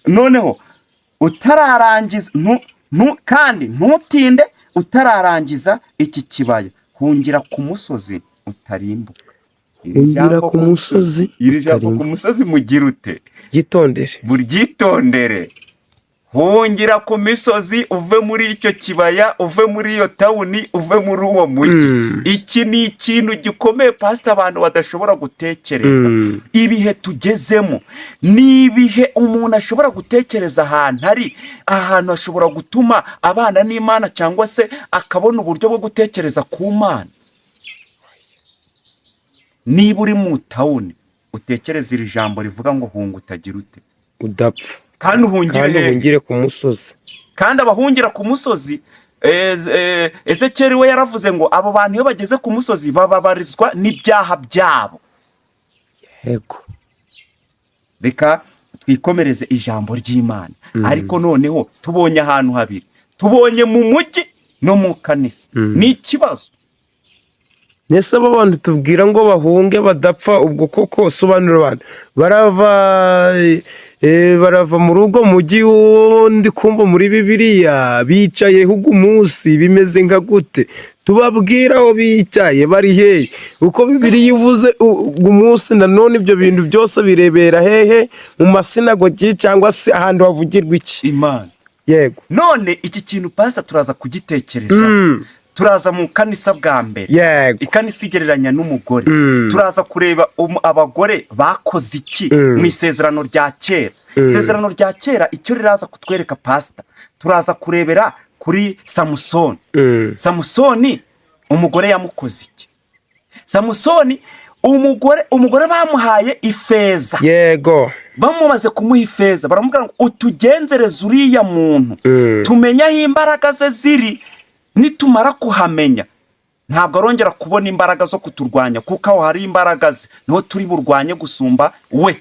Noneho utararangiza kandi ntutinde utararangiza iki kibaya, hungira ku musozi utarimbuka. Iri Hungira jambo ku musozi iri jambo ku utarimbuka. musozi mugira ute? Yitondere. Buryitondere. Hungira ku misozi, uve muri icyo kibaya, uve muri iyo tawuni, uve muri uwo mujyi. Iki ni ikintu gikomeye, pasita, abantu badashobora gutekereza. Ibihe tugezemo ni ibihe umuntu ashobora gutekereza ahantu ari, ahantu hashobora gutuma abana n'Imana cyangwa se akabona uburyo bwo gutekereza ku Mana. Niba uri mu tawuni, utekereze iri jambo rivuga ngo hunga utagira ute? Udapfa. Kandi uhungire Kandi hehe? uhungire ku musozi. Kandi abahungira ku musozi, Ezekiyeli we yaravuze ngo abo bantu iyo bageze ku musozi bababarizwa n'ibyaha byabo. Reka twikomereze ijambo ry'Imana. Ariko noneho tubonye ahantu habiri, tubonye mu mujyi no mu kanisa, ni ikibazo. Nese abo bantu tubwira ngo bahunge badapfa, ubwo koko sobanura abantu barava mu rugo mujyi wundi kumva muri Bibiliya bicaye hugu umunsi bimeze nka gute? Tubabwira aho bicaye bari hehe? Uko Bibiliya ivuze umunsi, nanone ibyo bintu byose birebera hehe? Mu masinagogi cyangwa se ahantu havugirwa iki? Imana. None iki kintu, pasa, turaza kugitekereza. Turaza mu kanisa bwa mbere. Ikanisa igereranya n'umugore. Turaza kureba abagore bakoze iki mu isezerano rya kera. Isezerano rya kera icyo riraza kutwereka, pasita, turaza kurebera kuri Samusoni. Samusoni umugore yamukoze iki? Samusoni umugore bamuhaye ifeza. Bamumaze kumuha ifeza, baramubwira ngo utugenzereze uriya muntu, tumenye aho imbaraga ze ziri. Nitumara kuhamenya, ntabwo arongera kubona imbaraga zo kuturwanya, kuko aho hari imbaraga ze niho turi burwanye gusumba we.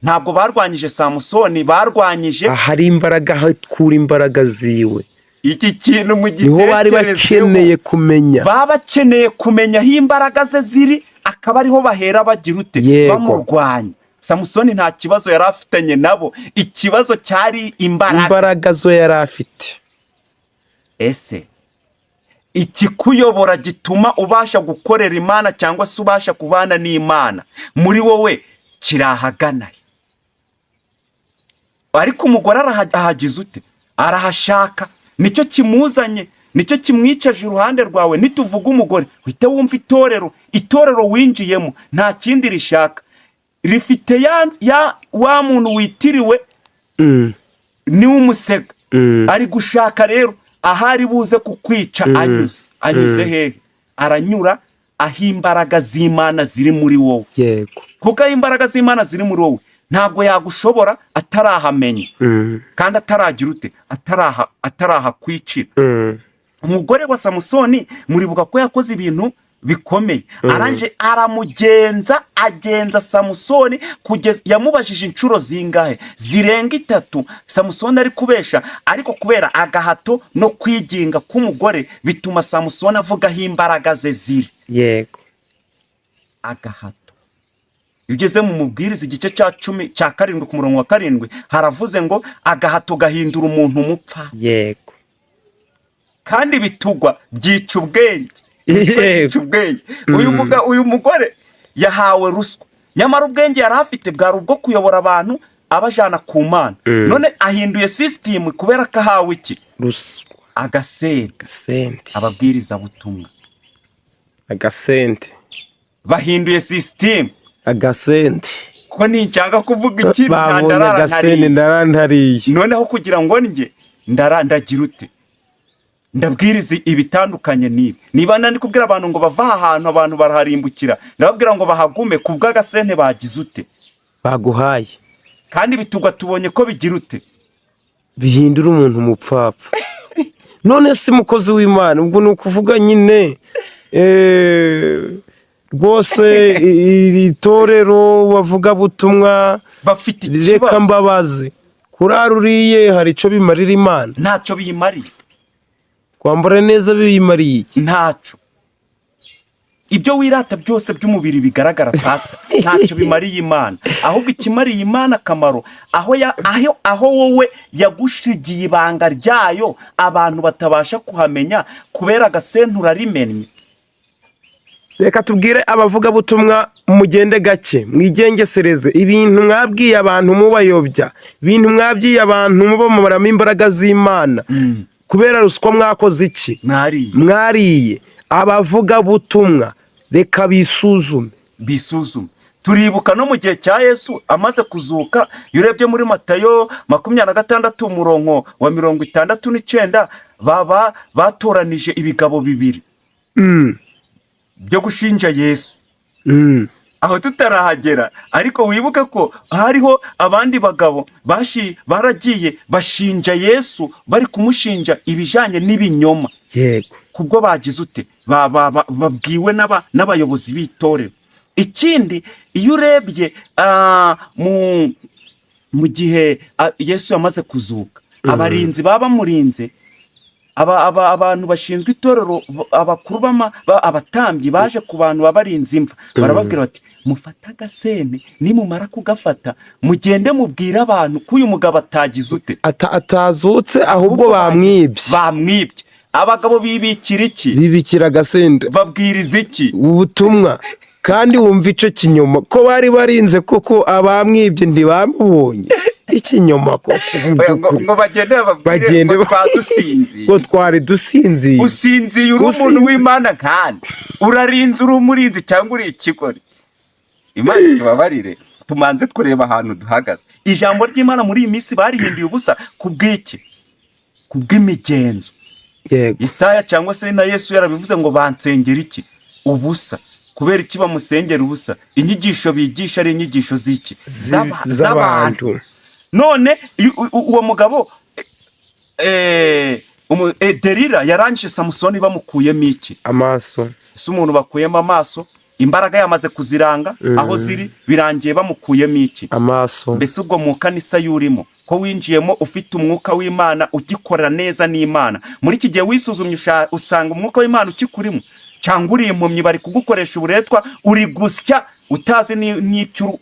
Ntabwo barwanyije Samusoni, barwanyije Ahari imbaraga, aho akura imbaraga ziwe. Iki kintu Niho bari mugitekerezeho. bakeneye kumenya. Baba bakeneye kumenya aho imbaraga ze ziri, akaba ariho bahera bagira ute? Bamurwanya. Samusoni nta kibazo yari afitanye nabo, ikibazo cyari imbaraga. Imbaraga zo yari afite. Ese ikikuyobora gituma ubasha gukorera Imana cyangwa se ubasha kubana n'Imana muri wowe kirahaganaye? Ariko umugore ahagize ute? Arahashaka. Nicyo kimuzanye, nicyo kimwicaje iruhande rwawe. Nituvuga umugore uhite wumva itorero. Itorero winjiyemo nta kindi rishaka, rifite ya wa muntu witiriwe. Niwe umusega. Ari gushaka rero ahari buze kukwica. Anyuze hehe? Aranyura aho imbaraga z'Imana ziri muri wowe. Kuko aho imbaraga z'Imana ziri muri wowe, ntabwo yagushobora atarahamenya kandi ataragira ute, atarahakwicira. Umugore wa Samusoni, muribuka ko yakoze ibintu bikomeye. Arangije aramugenza, agenza Samusoni kugeza yamubajije inshuro zingahe? Zirenga itatu. Samusoni ari kubesha, ariko kubera agahato no kwiginga k'umugore bituma Samusoni avuga aho imbaraga ze ziri. Agahato. Iyo ugeze mu Mubwiriza igice cya 17 ku murongo wa 7, haravuze ngo agahato gahindura umuntu umupfa. Kandi ibitugwa byica ubwenge. Ruswa yica ubwenge. Uyu mugore yahawe ruswa, nyamara ubwenge yari afite bwari ubwo kuyobora abantu abajana ku Mana. None ahinduye sisitemu kubera ko ahawe iki? Ruswa. Agasente. Agasente. Ababwirizabutumwa Agasente. bahinduye sisitemu. Agasente. Ko ninshaka kuvuga ikintu Babonye ndarara agasente. ntariye. Ndarantariye. Noneho kugira ngo njye ndagira ute? Ndabwiriza ibitandukanye n'ibi. Niba nandi kubwira abantu ngo bava aha hantu, abantu baraharimbukira, ndababwira ngo bahagume ku bw'agasente bagize ute? Baguhaye. Kandi bitugwa tubonye ko bigira ute? Bihindura umuntu umupfapfa. None se mukozi w'Imana, ubwo ni ukuvuga nyine rwose iri torero bavugabutumwa bafite reka ikibazo. Mbabaze, kurara uriye hari icyo bimarira Imana? Ntacyo biyimariye. Kwambara neza biyimariye iki? Ntacyo. Ibyo wirata byose by'umubiri bigaragara, pasita, ntacyo bimariye Imana. Ahubwo ikimariye Imana akamaro, aho ya- aho aho wowe yagushigiye ibanga ryayo, abantu batabasha kuhamenya kubera agasente urarimennye. Reka tubwire abavugabutumwa: mugende gake, mwigengesereze. Ibintu mwabwiye abantu mubayobya, ibintu mwabwiye abantu mubamaramo imbaraga z'Imana kubera ruswa mwakoze iki? Mwariye. Mwariye. Abavugabutumwa reka bisuzume. Bisuzume. Turibuka no mu gihe cya Yesu amaze kuzuka, iyo urebye muri Matayo 26 umurongo wa 69, baba batoranije ibigabo bibiri byo gushinja Yesu. Aho tutarahagera, ariko wibuke ko hariho abandi bagabo baragiye bashinja Yesu, bari kumushinja ibijyanye n'ibinyoma. Kubwo bagize ute? Babwiwe n'abayobozi b'itorero. Ikindi, iyo urebye mu gihe Yesu yamaze kuzuka, abarinzi baba bamurinze, abantu bashinzwe itorero, abakuru abatambyi baje ku bantu babarinze imva, barababwira bati: "Mufate agasene, nimumara kugafata mugende mubwire abantu ko uyu mugabo atagize ute?" Atazutse, ahubwo bamwibye. Bamwibye. Abagabo bibikira iki? Bibikira agasente. Babwiriza iki? Ubutumwa. Kandi wumva icyo kinyoma, ko bari barinze koko abamwibye ntibamubonye? Ikinyoma koko mu Oya, ngo by'ukuri. Ngo bagende bababwire Bagende ngo twadusinziye. Ngo twari dusinziye. Usinziye uri umuntu w'Imana nkandi, urarinze, uri umurinzi cyangwa uri ikigori? Imana itubabarire, tumanze kureba ahantu duhagaze. Ijambo ry'Imana muri iyi minsi barihinduye ubusa. Ku bw'iki? Ku bw'imigenzo. Isaya cyangwa se na Yesu yarabivuze ngo: "Bansengera iki? Ubusa." Kubera iki bamusengera ubusa? Inyigisho bigisha ari inyigisho z'iki? Z'abantu. Z'abantu. None uwo mugabo Delila yarangije Samusoni bamukuyemo iki? Amaso. Ese umuntu bakuyemo amaso, imbaraga yamaze kuziranga aho ziri, birangiye bamukuyemo iki? Amaso. Mbese ubwo mu kanisa y'urimo, ko winjiyemo ufite umwuka w'Imana ugikorera neza n'Imana, muri iki gihe wisuzumye usanga umwuka w'Imana ukikurimo, cyangwa uri impumyi, bari kugukoresha uburetwa, uri gusya utazi n'icyo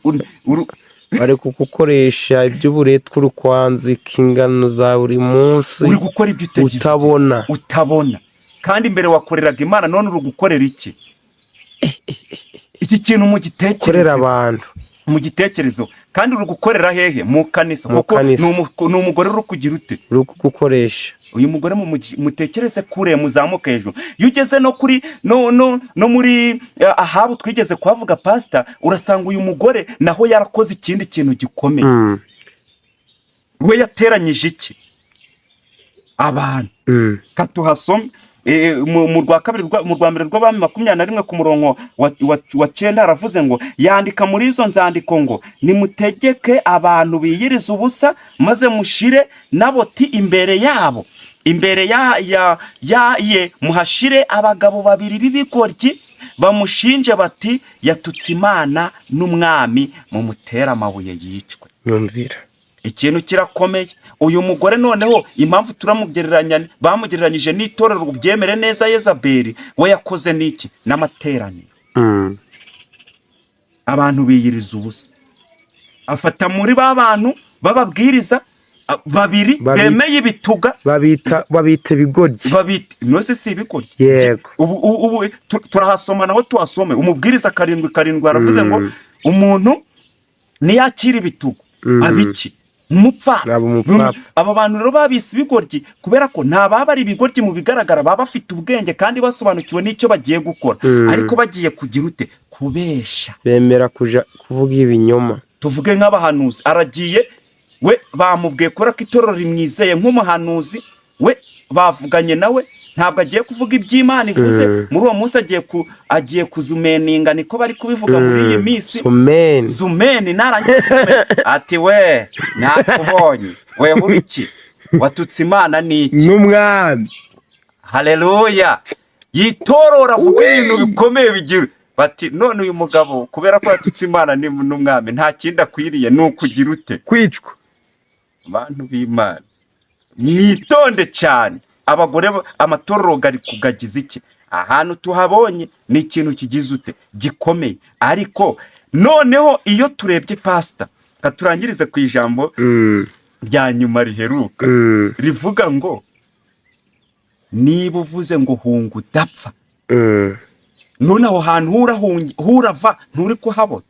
Bari kugukoresha iby'uburetwa, uri kwanzika ingano za buri munsi. Uri gukora ibyo utagize? Utabona. Utabona. Kandi mbere wakoreraga Imana, none uri gukorera iki? Iki kintu Korera mugitekereze. abantu. Mu gitekerezo. Kandi uri gukorera hehe? Mu kanisa. Mu Kuko kanisa. ni umugore uri kugira ute? Uri kugukoresha. Uyu mugore mutekereze kure, muzamuke hejuru. Iyo ugeze no kuri no no no muri Ahabu twigeze kuhavuga, pasita, urasanga uyu mugore naho yarakoze ikindi kintu gikomeye. We yateranyije iki? Abantu. Katuhasome mu rwa kabiri mu rwa mbere rw'Abami 21 ku murongo wa 9, haravuze ngo: "Yandika muri izo nzandiko ngo: 'Nimutegeke abantu biyiriza ubusa, maze mushire Naboti imbere yabo, imbere ya ye muhashire abagabo babiri b'ibigoryi, bamushinje bati: "Yatutse Imana n'umwami, mumutere amabuye yicwe."'" Nyumvira. Ikintu kirakomeye. Uyu mugore noneho, impamvu turamugereranya, bamugereranyije n'itorero, ubyemere neza, Yezabeli we yakoze n'iki? N'amateraniro. Abantu biyiriza ubusa, afata muri ba bantu bababwiriza babiri bemeye ibituga. Babita ibigoryi. Babita nose si ibigoryi? Yego. Ubu turahasoma naho, tuhasome Umubwiriza 7:7, haravuze ngo umuntu niyakira ibitugu abiki? Umupfapfa. Aba umupfapfa. Aba bantu rero babise ibigoryi kubera ko nta baba ari ibigoryi mu bigaragara, baba bafite ubwenge kandi basobanukiwe n'icyo bagiye gukora, ariko bagiye kugira ute? Kubesha. Bemera kuja kuvuga ibinyoma. Tuvuge nk'abahanuzi, aragiye we, bamubwiye kubera ko itorero rimwizeye nk'umuhanuzi, we bavuganye nawe, ntabwo agiye kuvuga iby'Imana ivuze. Muri uwo munsi agiye kuzumeninga, niko bari kubivuga muri iyi minsi. Sumeni. Zumeni. Narangiza kuzumeni, ati: "We nakubonye, we uri iki? Watutse Imana n'iki?" N'umwami. Haleluya! Yitorora, avuga ibintu bikomeye, bigira bati: "None uyu mugabo kubera ko yatutse Imana n'umwami, nta kindi akwiriye, ni ukugira ute?" Kwicwa. Bantu b'Imana, mwitonde cyane. Abagore amatorero gari kugagiza iki? Ahantu tuhabonye ni ikintu kigize ute? Gikomeye. Ariko noneho iyo turebye, pasita, katurangirize ku ijambo rya nyuma riheruka, rivuga ngo: niba uvuze ngo hunga udapfa, none aho hantu hurava nturi kuhabona.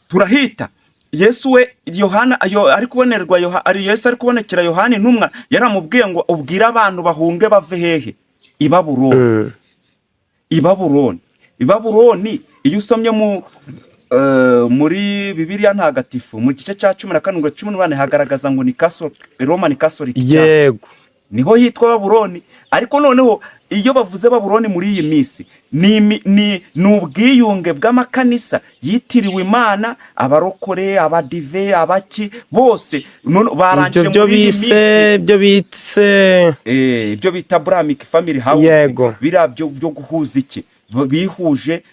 Turahita Yesu we, Yohana ayo ari kubonerwa, ari Yesu ari kubonekera Yohana intumwa, yaramubwiye ngo: "Ubwire abantu bahunge bave hehe? I Babuloni." I Babuloni, i Babuloni. Iyo usomye muri Bibiliya Ntagatifu mu gice cya 17, 18, hagaragaza ngo ni Roman Catholic Church. Niho hitwa Babuloni. Ariko noneho iyo bavuze Babuloni muri iyi minsi, ni ubwiyunge bw'amakanisa yitiriwe Imana, abarokore, abadive, abaki bose none Ibyo barangije byo muri iyi bise minsi byo bise ibyo bita Abrahamic Family House. Biriya byo guhuza iki? Bihuje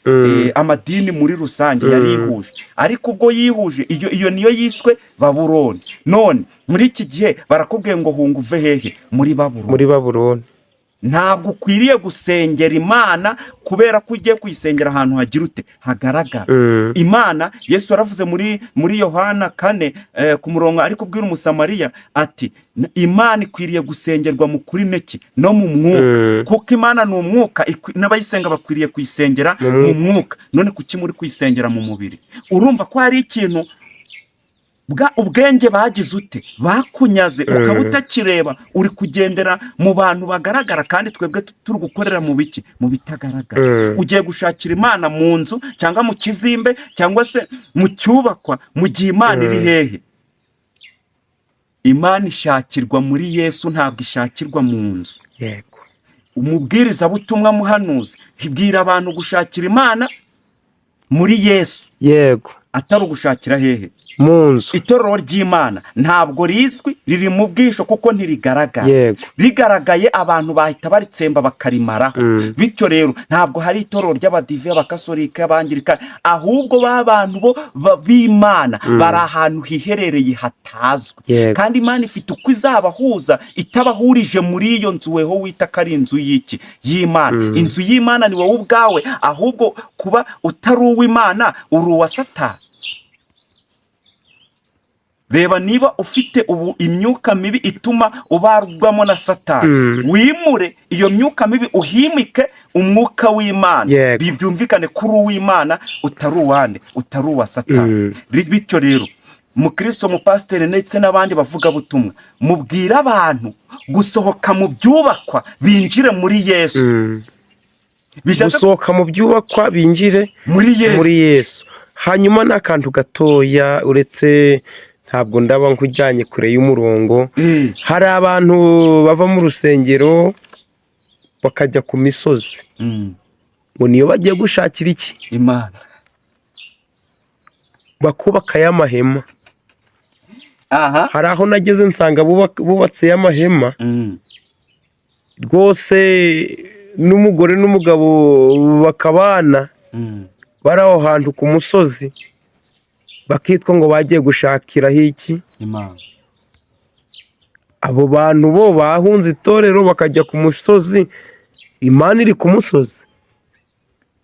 amadini muri rusange, yarihuje. Ariko ubwo yihuje, iyo niyo yiswe Babuloni. None muri iki gihe barakubwiye ngo hunga uve hehe? Muri Babuloni. Muri Babuloni. Ntabwo ukwiriye gusengera Imana kubera ko ugiye kuyisengera ahantu hagira ute? Hagaragara. Imana, Yesu yaravuze muri Yohana 4, ku murongo, ari kubwira Umusamariya ati: "Imana ikwiriye gusengerwa mu kuri neki no mu mwuka." Kuko Imana ni umwuka, n'abayisenga bakwiriye kuyisengera Mu mu mwuka. None kuki muri kuyisengera mu mubiri? Urumva ko hari ikintu bwa ubwenge bagize ute? Bakunyaze, ukaba utakireba, uri kugendera mu bantu bagaragara, kandi twebwe turi gukorera mu biki? Mu bitagaragara. Ugiye gushakira Imana mu nzu cyangwa mu kizimbe cyangwa se mu cyubakwa, mu gihe Imana iri hehe? Imana ishakirwa muri Yesu, ntabwo ishakirwa mu nzu. Umubwirizabutumwa, muhanuzi, bwira abantu gushakira Imana muri Yesu, atari ugushakira hehe? Mu nzu. Itorero ry'Imana ntabwo rizwi, riri mu bwisho kuko ntirigaragara. Rigaragaye, abantu bahita baritsemba bakarimaraho. Bityo rero ntabwo hari itorero ry'Abadive, Abakasolika, Abangirika, ahubwo ba bantu bo b'Imana bari ahantu hiherereye hatazwi. Kandi Imana ifite uko izabahuza itabahurije muri iyo nzu weho wita ko ari inzu y'iki? Y'Imana. Inzu y'Imana ni wowe ubwawe. Ahubwo kuba utari uw'Imana, uri uwa Satani. Reba niba ufite ubu imyuka mibi ituma ubarwamo na Satani, wimure iyo myuka mibi, uhimike umwuka w'Imana. Byumvikane kuri uw'Imana, utari uwande? Utari uwa Satani. Bityo rero, mukristo, mupasiteri ndetse n'abandi bavugabutumwa, mubwire abantu gusohoka mu byubakwa binjire muri Yesu. Bishatse Gusohoka mu byubakwa binjire muri Yesu. Muri Yesu. Hanyuma n'akantu gatoya, uretse Ntabwo ndaba nkujyanye kure y'umurongo. Hari abantu bava mu rusengero bakajya ku misozi ngo niyo bagiye gushakira iki? Imana. Bakubaka y'amahema. Aha. Hari aho nageze nsanga bubatse y'amahema rwose, n'umugore n'umugabo bakabana bari aho hantu ku musozi, bakitwa ngo bagiye gushakiraho iki? Imana. Abo bantu bo bahunze itorero bakajya ku musozi, Imana iri ku musozi?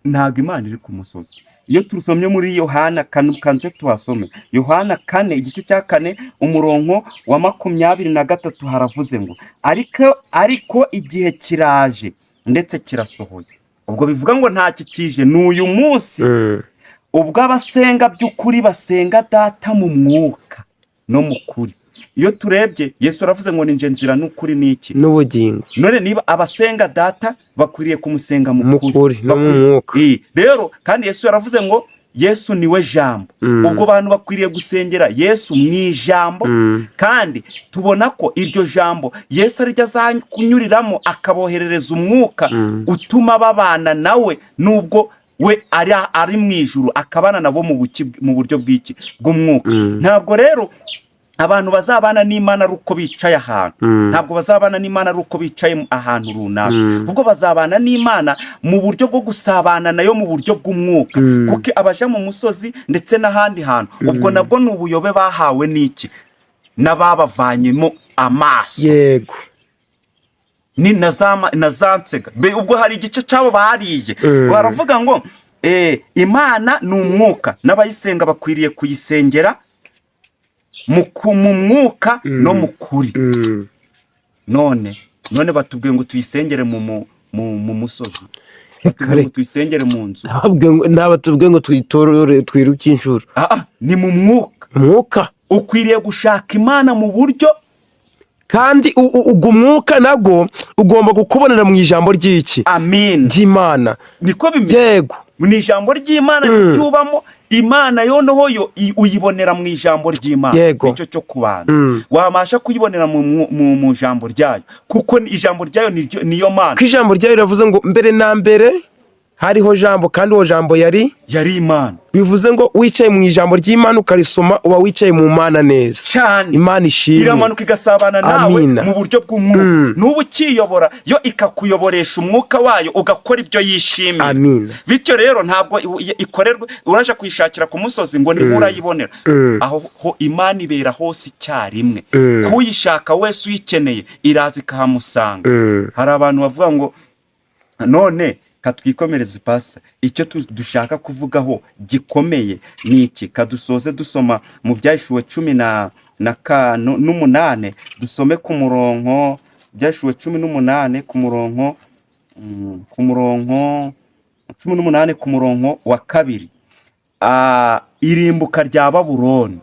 Ntabwo Imana iri ku musozi. Iyo turusomye muri Yohana kane, kanze tuhasome, Yohana 4, igice cya 4, umurongo wa 23, haravuze ngo ariko igihe kiraje ndetse kirasohoye. Ubwo bivuga ngo nta kikije, ni uyu munsi, ubwo abasenga by'ukuri basenga Data mu mwuka no mu kuri. Iyo turebye, Yesu aravuze ngo ni nje nzira n'ukuri n'iki? N'ubugingo. None niba abasenga Data bakwiriye kumusenga mu mu kuri, kuri no mu mwuka. Rero kandi Yesu yaravuze ngo Yesu niwe jambo. Ubwo bantu bakwiriye gusengera Yesu mu ijambo. Kandi tubona ko iryo jambo Yesu ariryo azanyuriramo akaboherereza umwuka utuma babana nawe, nubwo we ari mu ijuru, akabana nabo mu buryo bw'iki? Bw'umwuka. Ntabwo rero abantu bazabana n'Imana ari uko bicaye ahantu. Ntabwo bazabana n'Imana ari uko bicaye ahantu runaka. Ahubwo bazabana n'Imana mu buryo bwo gusabana nayo mu buryo bw'umwuka. Kuko abaja mu musozi ndetse n'ahandi hantu, ubwo nabwo ni ubuyobe bahawe n'iki? N'ababavanyemo amaso. Ni na za nsega. Ubwo hari igice cyabo bariye. Baravuga ngo Imana ni umwuka, n'abayisenga bakwiriye kuyisengera mu mwuka no mu kuri. None batubwiye ngo tuyisengere mu musozi, batubwiye ngo tuyisengere mu nzu. Ntabwo tubwiye ngo twitorore twiruke inshuro. Ah, ah, ni mu mwuka. Umwuka. Ukwiriye gushaka Imana mu buryo Kandi uwo mwuka nabwo ugomba kukubonera mu ijambo ry'iki? Amin. Ry'Imana. Niko bimeze. Ni ijambo ry'Imana ryubamo Imana. Yoneho yo uyibonera mu ijambo ry'Imana. Nicyo cyo kubanza. Wabasha kuyibonera mu ijambo ryayo, kuko ijambo ryayo niyo Mana. Ko ijambo ryayo riravuze ngo mbere na mbere hariho jambo, kandi uwo jambo yari Yari Imana. Bivuze ngo wicaye mu ijambo ry'Imana ukarisoma, uba wicaye mu Mana neza. Cyane. Imana ishimwe. Iramanuka igasabana nawe Amina. mu buryo bw'umwuka. N'ubu ukiyobora, yo ikakuyoboresha umwuka wayo, ugakora ibyo yishimiye. Amina. Bityo rero ntabwo ikorerwa uraje kuyishakira ku musozi ngo niho urayibonera. Aho ho Imana ibera hose icyarimwe. Kuyishaka wese uyikeneye iraza ikahamusanga. Hari abantu bavuga ngo none katwikomereze pasa, icyo dushaka kuvugaho gikomeye ni iki? Kadusoze dusoma mu Byahishuwe cumi na n'umunane, dusome ku murongo, Byahishuwe 18 ku murongo 18, ku murongo wa 2. Irimbuka rya Babuloni.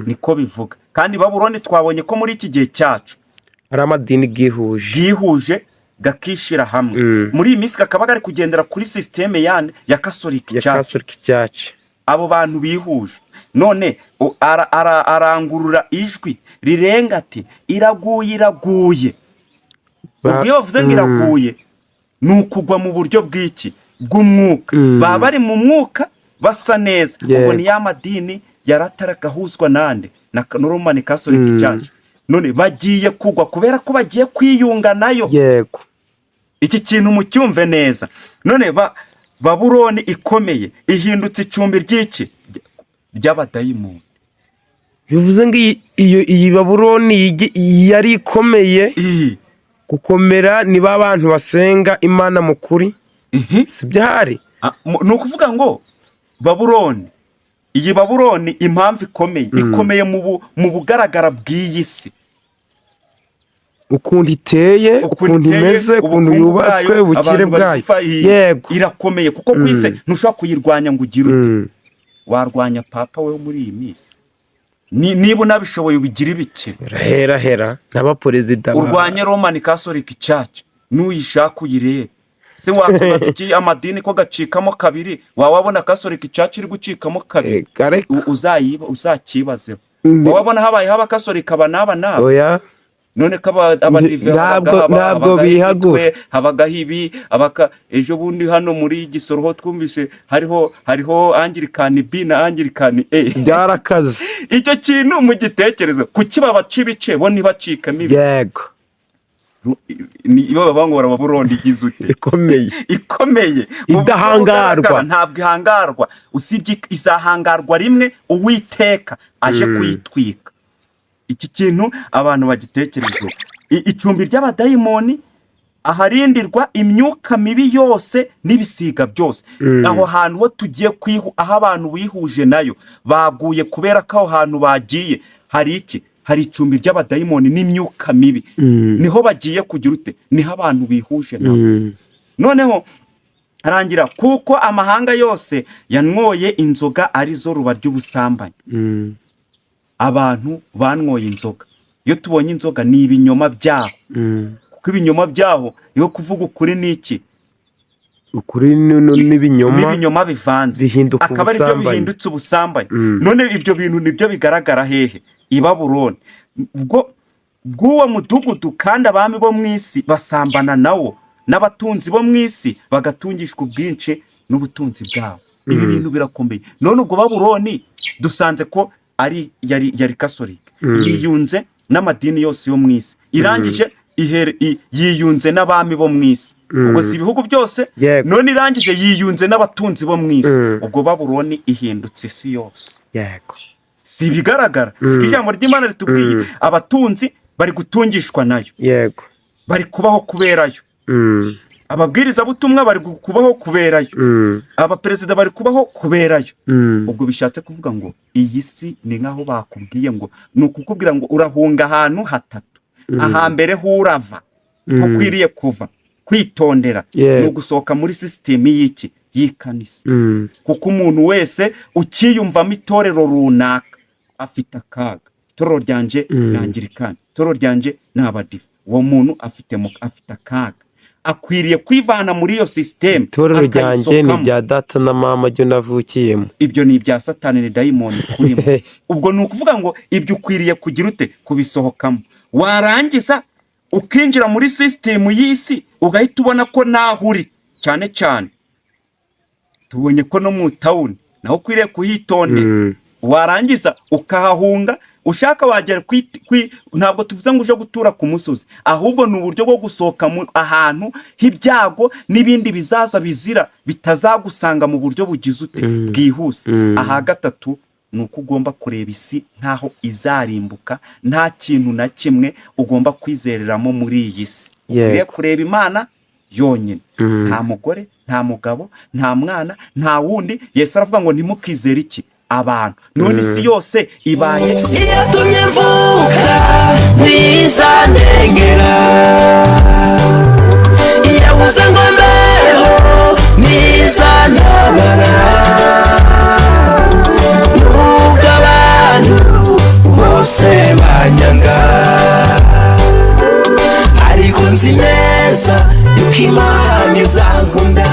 Niko bivuga. Kandi Babuloni twabonye ko muri iki gihe cyacu hari amadini bwihuje. Bwihuje, gakishyira hamwe. Muri iyi minsi kakaba kari kugendera kuri sisiteme ya Catholic Ya Church. Catholic Church. Abo bantu bihuje none arangurura ijwi rirenga ati: "Iraguye, iraguye!" Ubwo iyo bavuze ngo iraguye, ni ukugwa mu buryo bw'iki? Bw'umwuka. Baba bari mu mwuka basa neza. Ubwo ni ya madini yarataragahuzwa nande? Na Roman Catholic Church. None bagiye kugwa kubera ko bagiye kwiyunga nayo. Iki kintu mucyumve neza. None Babuloni ikomeye ihindutse icumbi ry'iki? Ry'abadayimoni. Bivuze ngo iyi Babuloni yari ikomeye. Gukomera ni ba bantu basenga Imana mu kuri. Si byo ahari? Ah, ni ukuvuga ngo Babuloni, iyi Babuloni, impamvu ikomeye, ikomeye mu bugaragara bw'iyi si. Ukuntu iteye, ukuntu iteye, imeze, ukuntu ubukungu yubatswe, bwayo, ubukire abantu bari bwayo. gupfa, irakomeye kuko ku isi ntushobora kuyirwanya ngo ugire ute? Warwanya papa we muri iyi minsi? Niba unabishoboye ubigire ibikire. Hera hera n'abaperezida Urwanye Roman Catholic Church, nuyishaka uyirebe. Se wakwibaza iki? Amadini ko gacikamo kabiri, waba wabona Catholic Church iri gucikamo kabiri? Kareka. Uzakibazeho. Wabona habayeho abakasorika aba n'aba n'aba? Oya. None ko abadive Ntabwo bihagura. Habagaho habagaho ibi abaka. Ejo bundi hano muri Gisoro ho twumvise hariho Angirikani B na Angirikani E. Byarakaze. Icyo kintu mu gitekerezo, kuki babaca ibice, bo ntibacikamo ibi? Ni iyo bavuga ngo barababurondi igize ute? Ikomeye. Ikomeye. Mu buryo Idahangarwa. bugaragara ntabwo ihangarwa, usibye izahangarwa rimwe Uwiteka aje kuyitwika. Iki kintu abantu bagitekerezeho. Icumbi ry'abadayimoni, aharindirwa imyuka mibi yose n'ibisiga byose. Aho hantu ho tugiye kwihu, aho abantu bihuje nayo baguye, kubera ko aho hantu bagiye hari iki? Hari icumbi ry'abadayimoni n'imyuka mibi. Niho bagiye kugira ute? Niho abantu bihuje nabo. Noneho arangira, kuko amahanga yose yanwoye inzoga arizo ruba ry'ubusambanyi. Abantu banwoye inzoga. Iyo tubonye inzoga, ni ibinyoma byaho, kuko ibinyoma byaho, iyo kuvuga ukuri ni iki? Ukuri n'ibinyoma N'ibinyoma bivanze bihinduka akaba aribyo ubusambanyi. Bihindutse ubusambanyi. None ibyo bintu nibyo bigaragara hehe? I Babuloni. Ubwo bw'uwo mudugudu kandi abami bo mu isi basambana nawo, n'abatunzi bo mu isi bagatungishwa ubwinshi n'ubutunzi bwabo. Ibi bintu birakomeye. None ubwo Babuloni dusanze ko ari yari kasolike, yiyunze n'amadini yose yo mu isi, irangije yiyunze n'abami bo mu isi. Ubwo si ibihugu byose? Yego. None irangije yiyunze n'abatunzi bo mu isi. Ubwo Babuloni ihindutse isi yose. Si ibigaragara? Si ko ijambo ry'Imana ritubwiye? Abatunzi bari gutungishwa nayo, bari kubaho kuberayo. Ababwirizabutumwa bari kubaho kuberayo. Abaperezida bari kubaho kuberayo. Ubwo bishatse kuvuga ngo iyi si ni nk'aho bakubwiye ngo, ni ukukubwira ngo urahunga ahantu hatatu. Ahambere hurava, ukwiriye kuva, kwitondera, ni ugusohoka muri sisitemu y'iki? Y'ikanisa. Kuko umuntu wese ukiyumvamo itorero runaka afite akaga. Itorero ryanje ni Angirikani, itorero ryanje ni Abadive, uwo muntu afite akaga, akwiriye kwivana muri iyo sisitemu. Itorero ryanjye ni Akayisohokamo. irya data na mama ryo navukiyemo. Ibyo ni ibya Satani, ni dayimoni kurimo. Ubwo ni ukuvuga ngo ibyo ukwiriye kugira ute? Kubisohokamo. Warangiza ukinjira muri sisitemu y'isi, ugahita ubona ko naho uri, cyane cyane tubonye ko no mu tawuni naho ukwiriye kuhitondera. Warangiza ukahahunga. Ushaka wagera ntabwo tuvuze ngo uje gutura ku musozi, ahubwo ni uburyo bwo gusohoka mu ahantu h'ibyago n'ibindi bizaza bizira bitazagusanga mu buryo bugize ute? Bwihuse. Aha gatatu ni uko ugomba kureba isi nk'aho izarimbuka, nta kintu na kimwe ugomba kwizereramo muri iyi si. Ukwiriye kureba Imana yonyine. Nta mugore, nta mugabo, nta mwana, nta wundi. Yesu aravuga ngo ntimukizere iki? Abantu. None isi yose ibaye Iyatumye mvuka ntizandengera, iyabuze ngo mbeho ntizantabara, nubwo abantu bose banyanga, ariko nzi neza yuko Imana izankunda.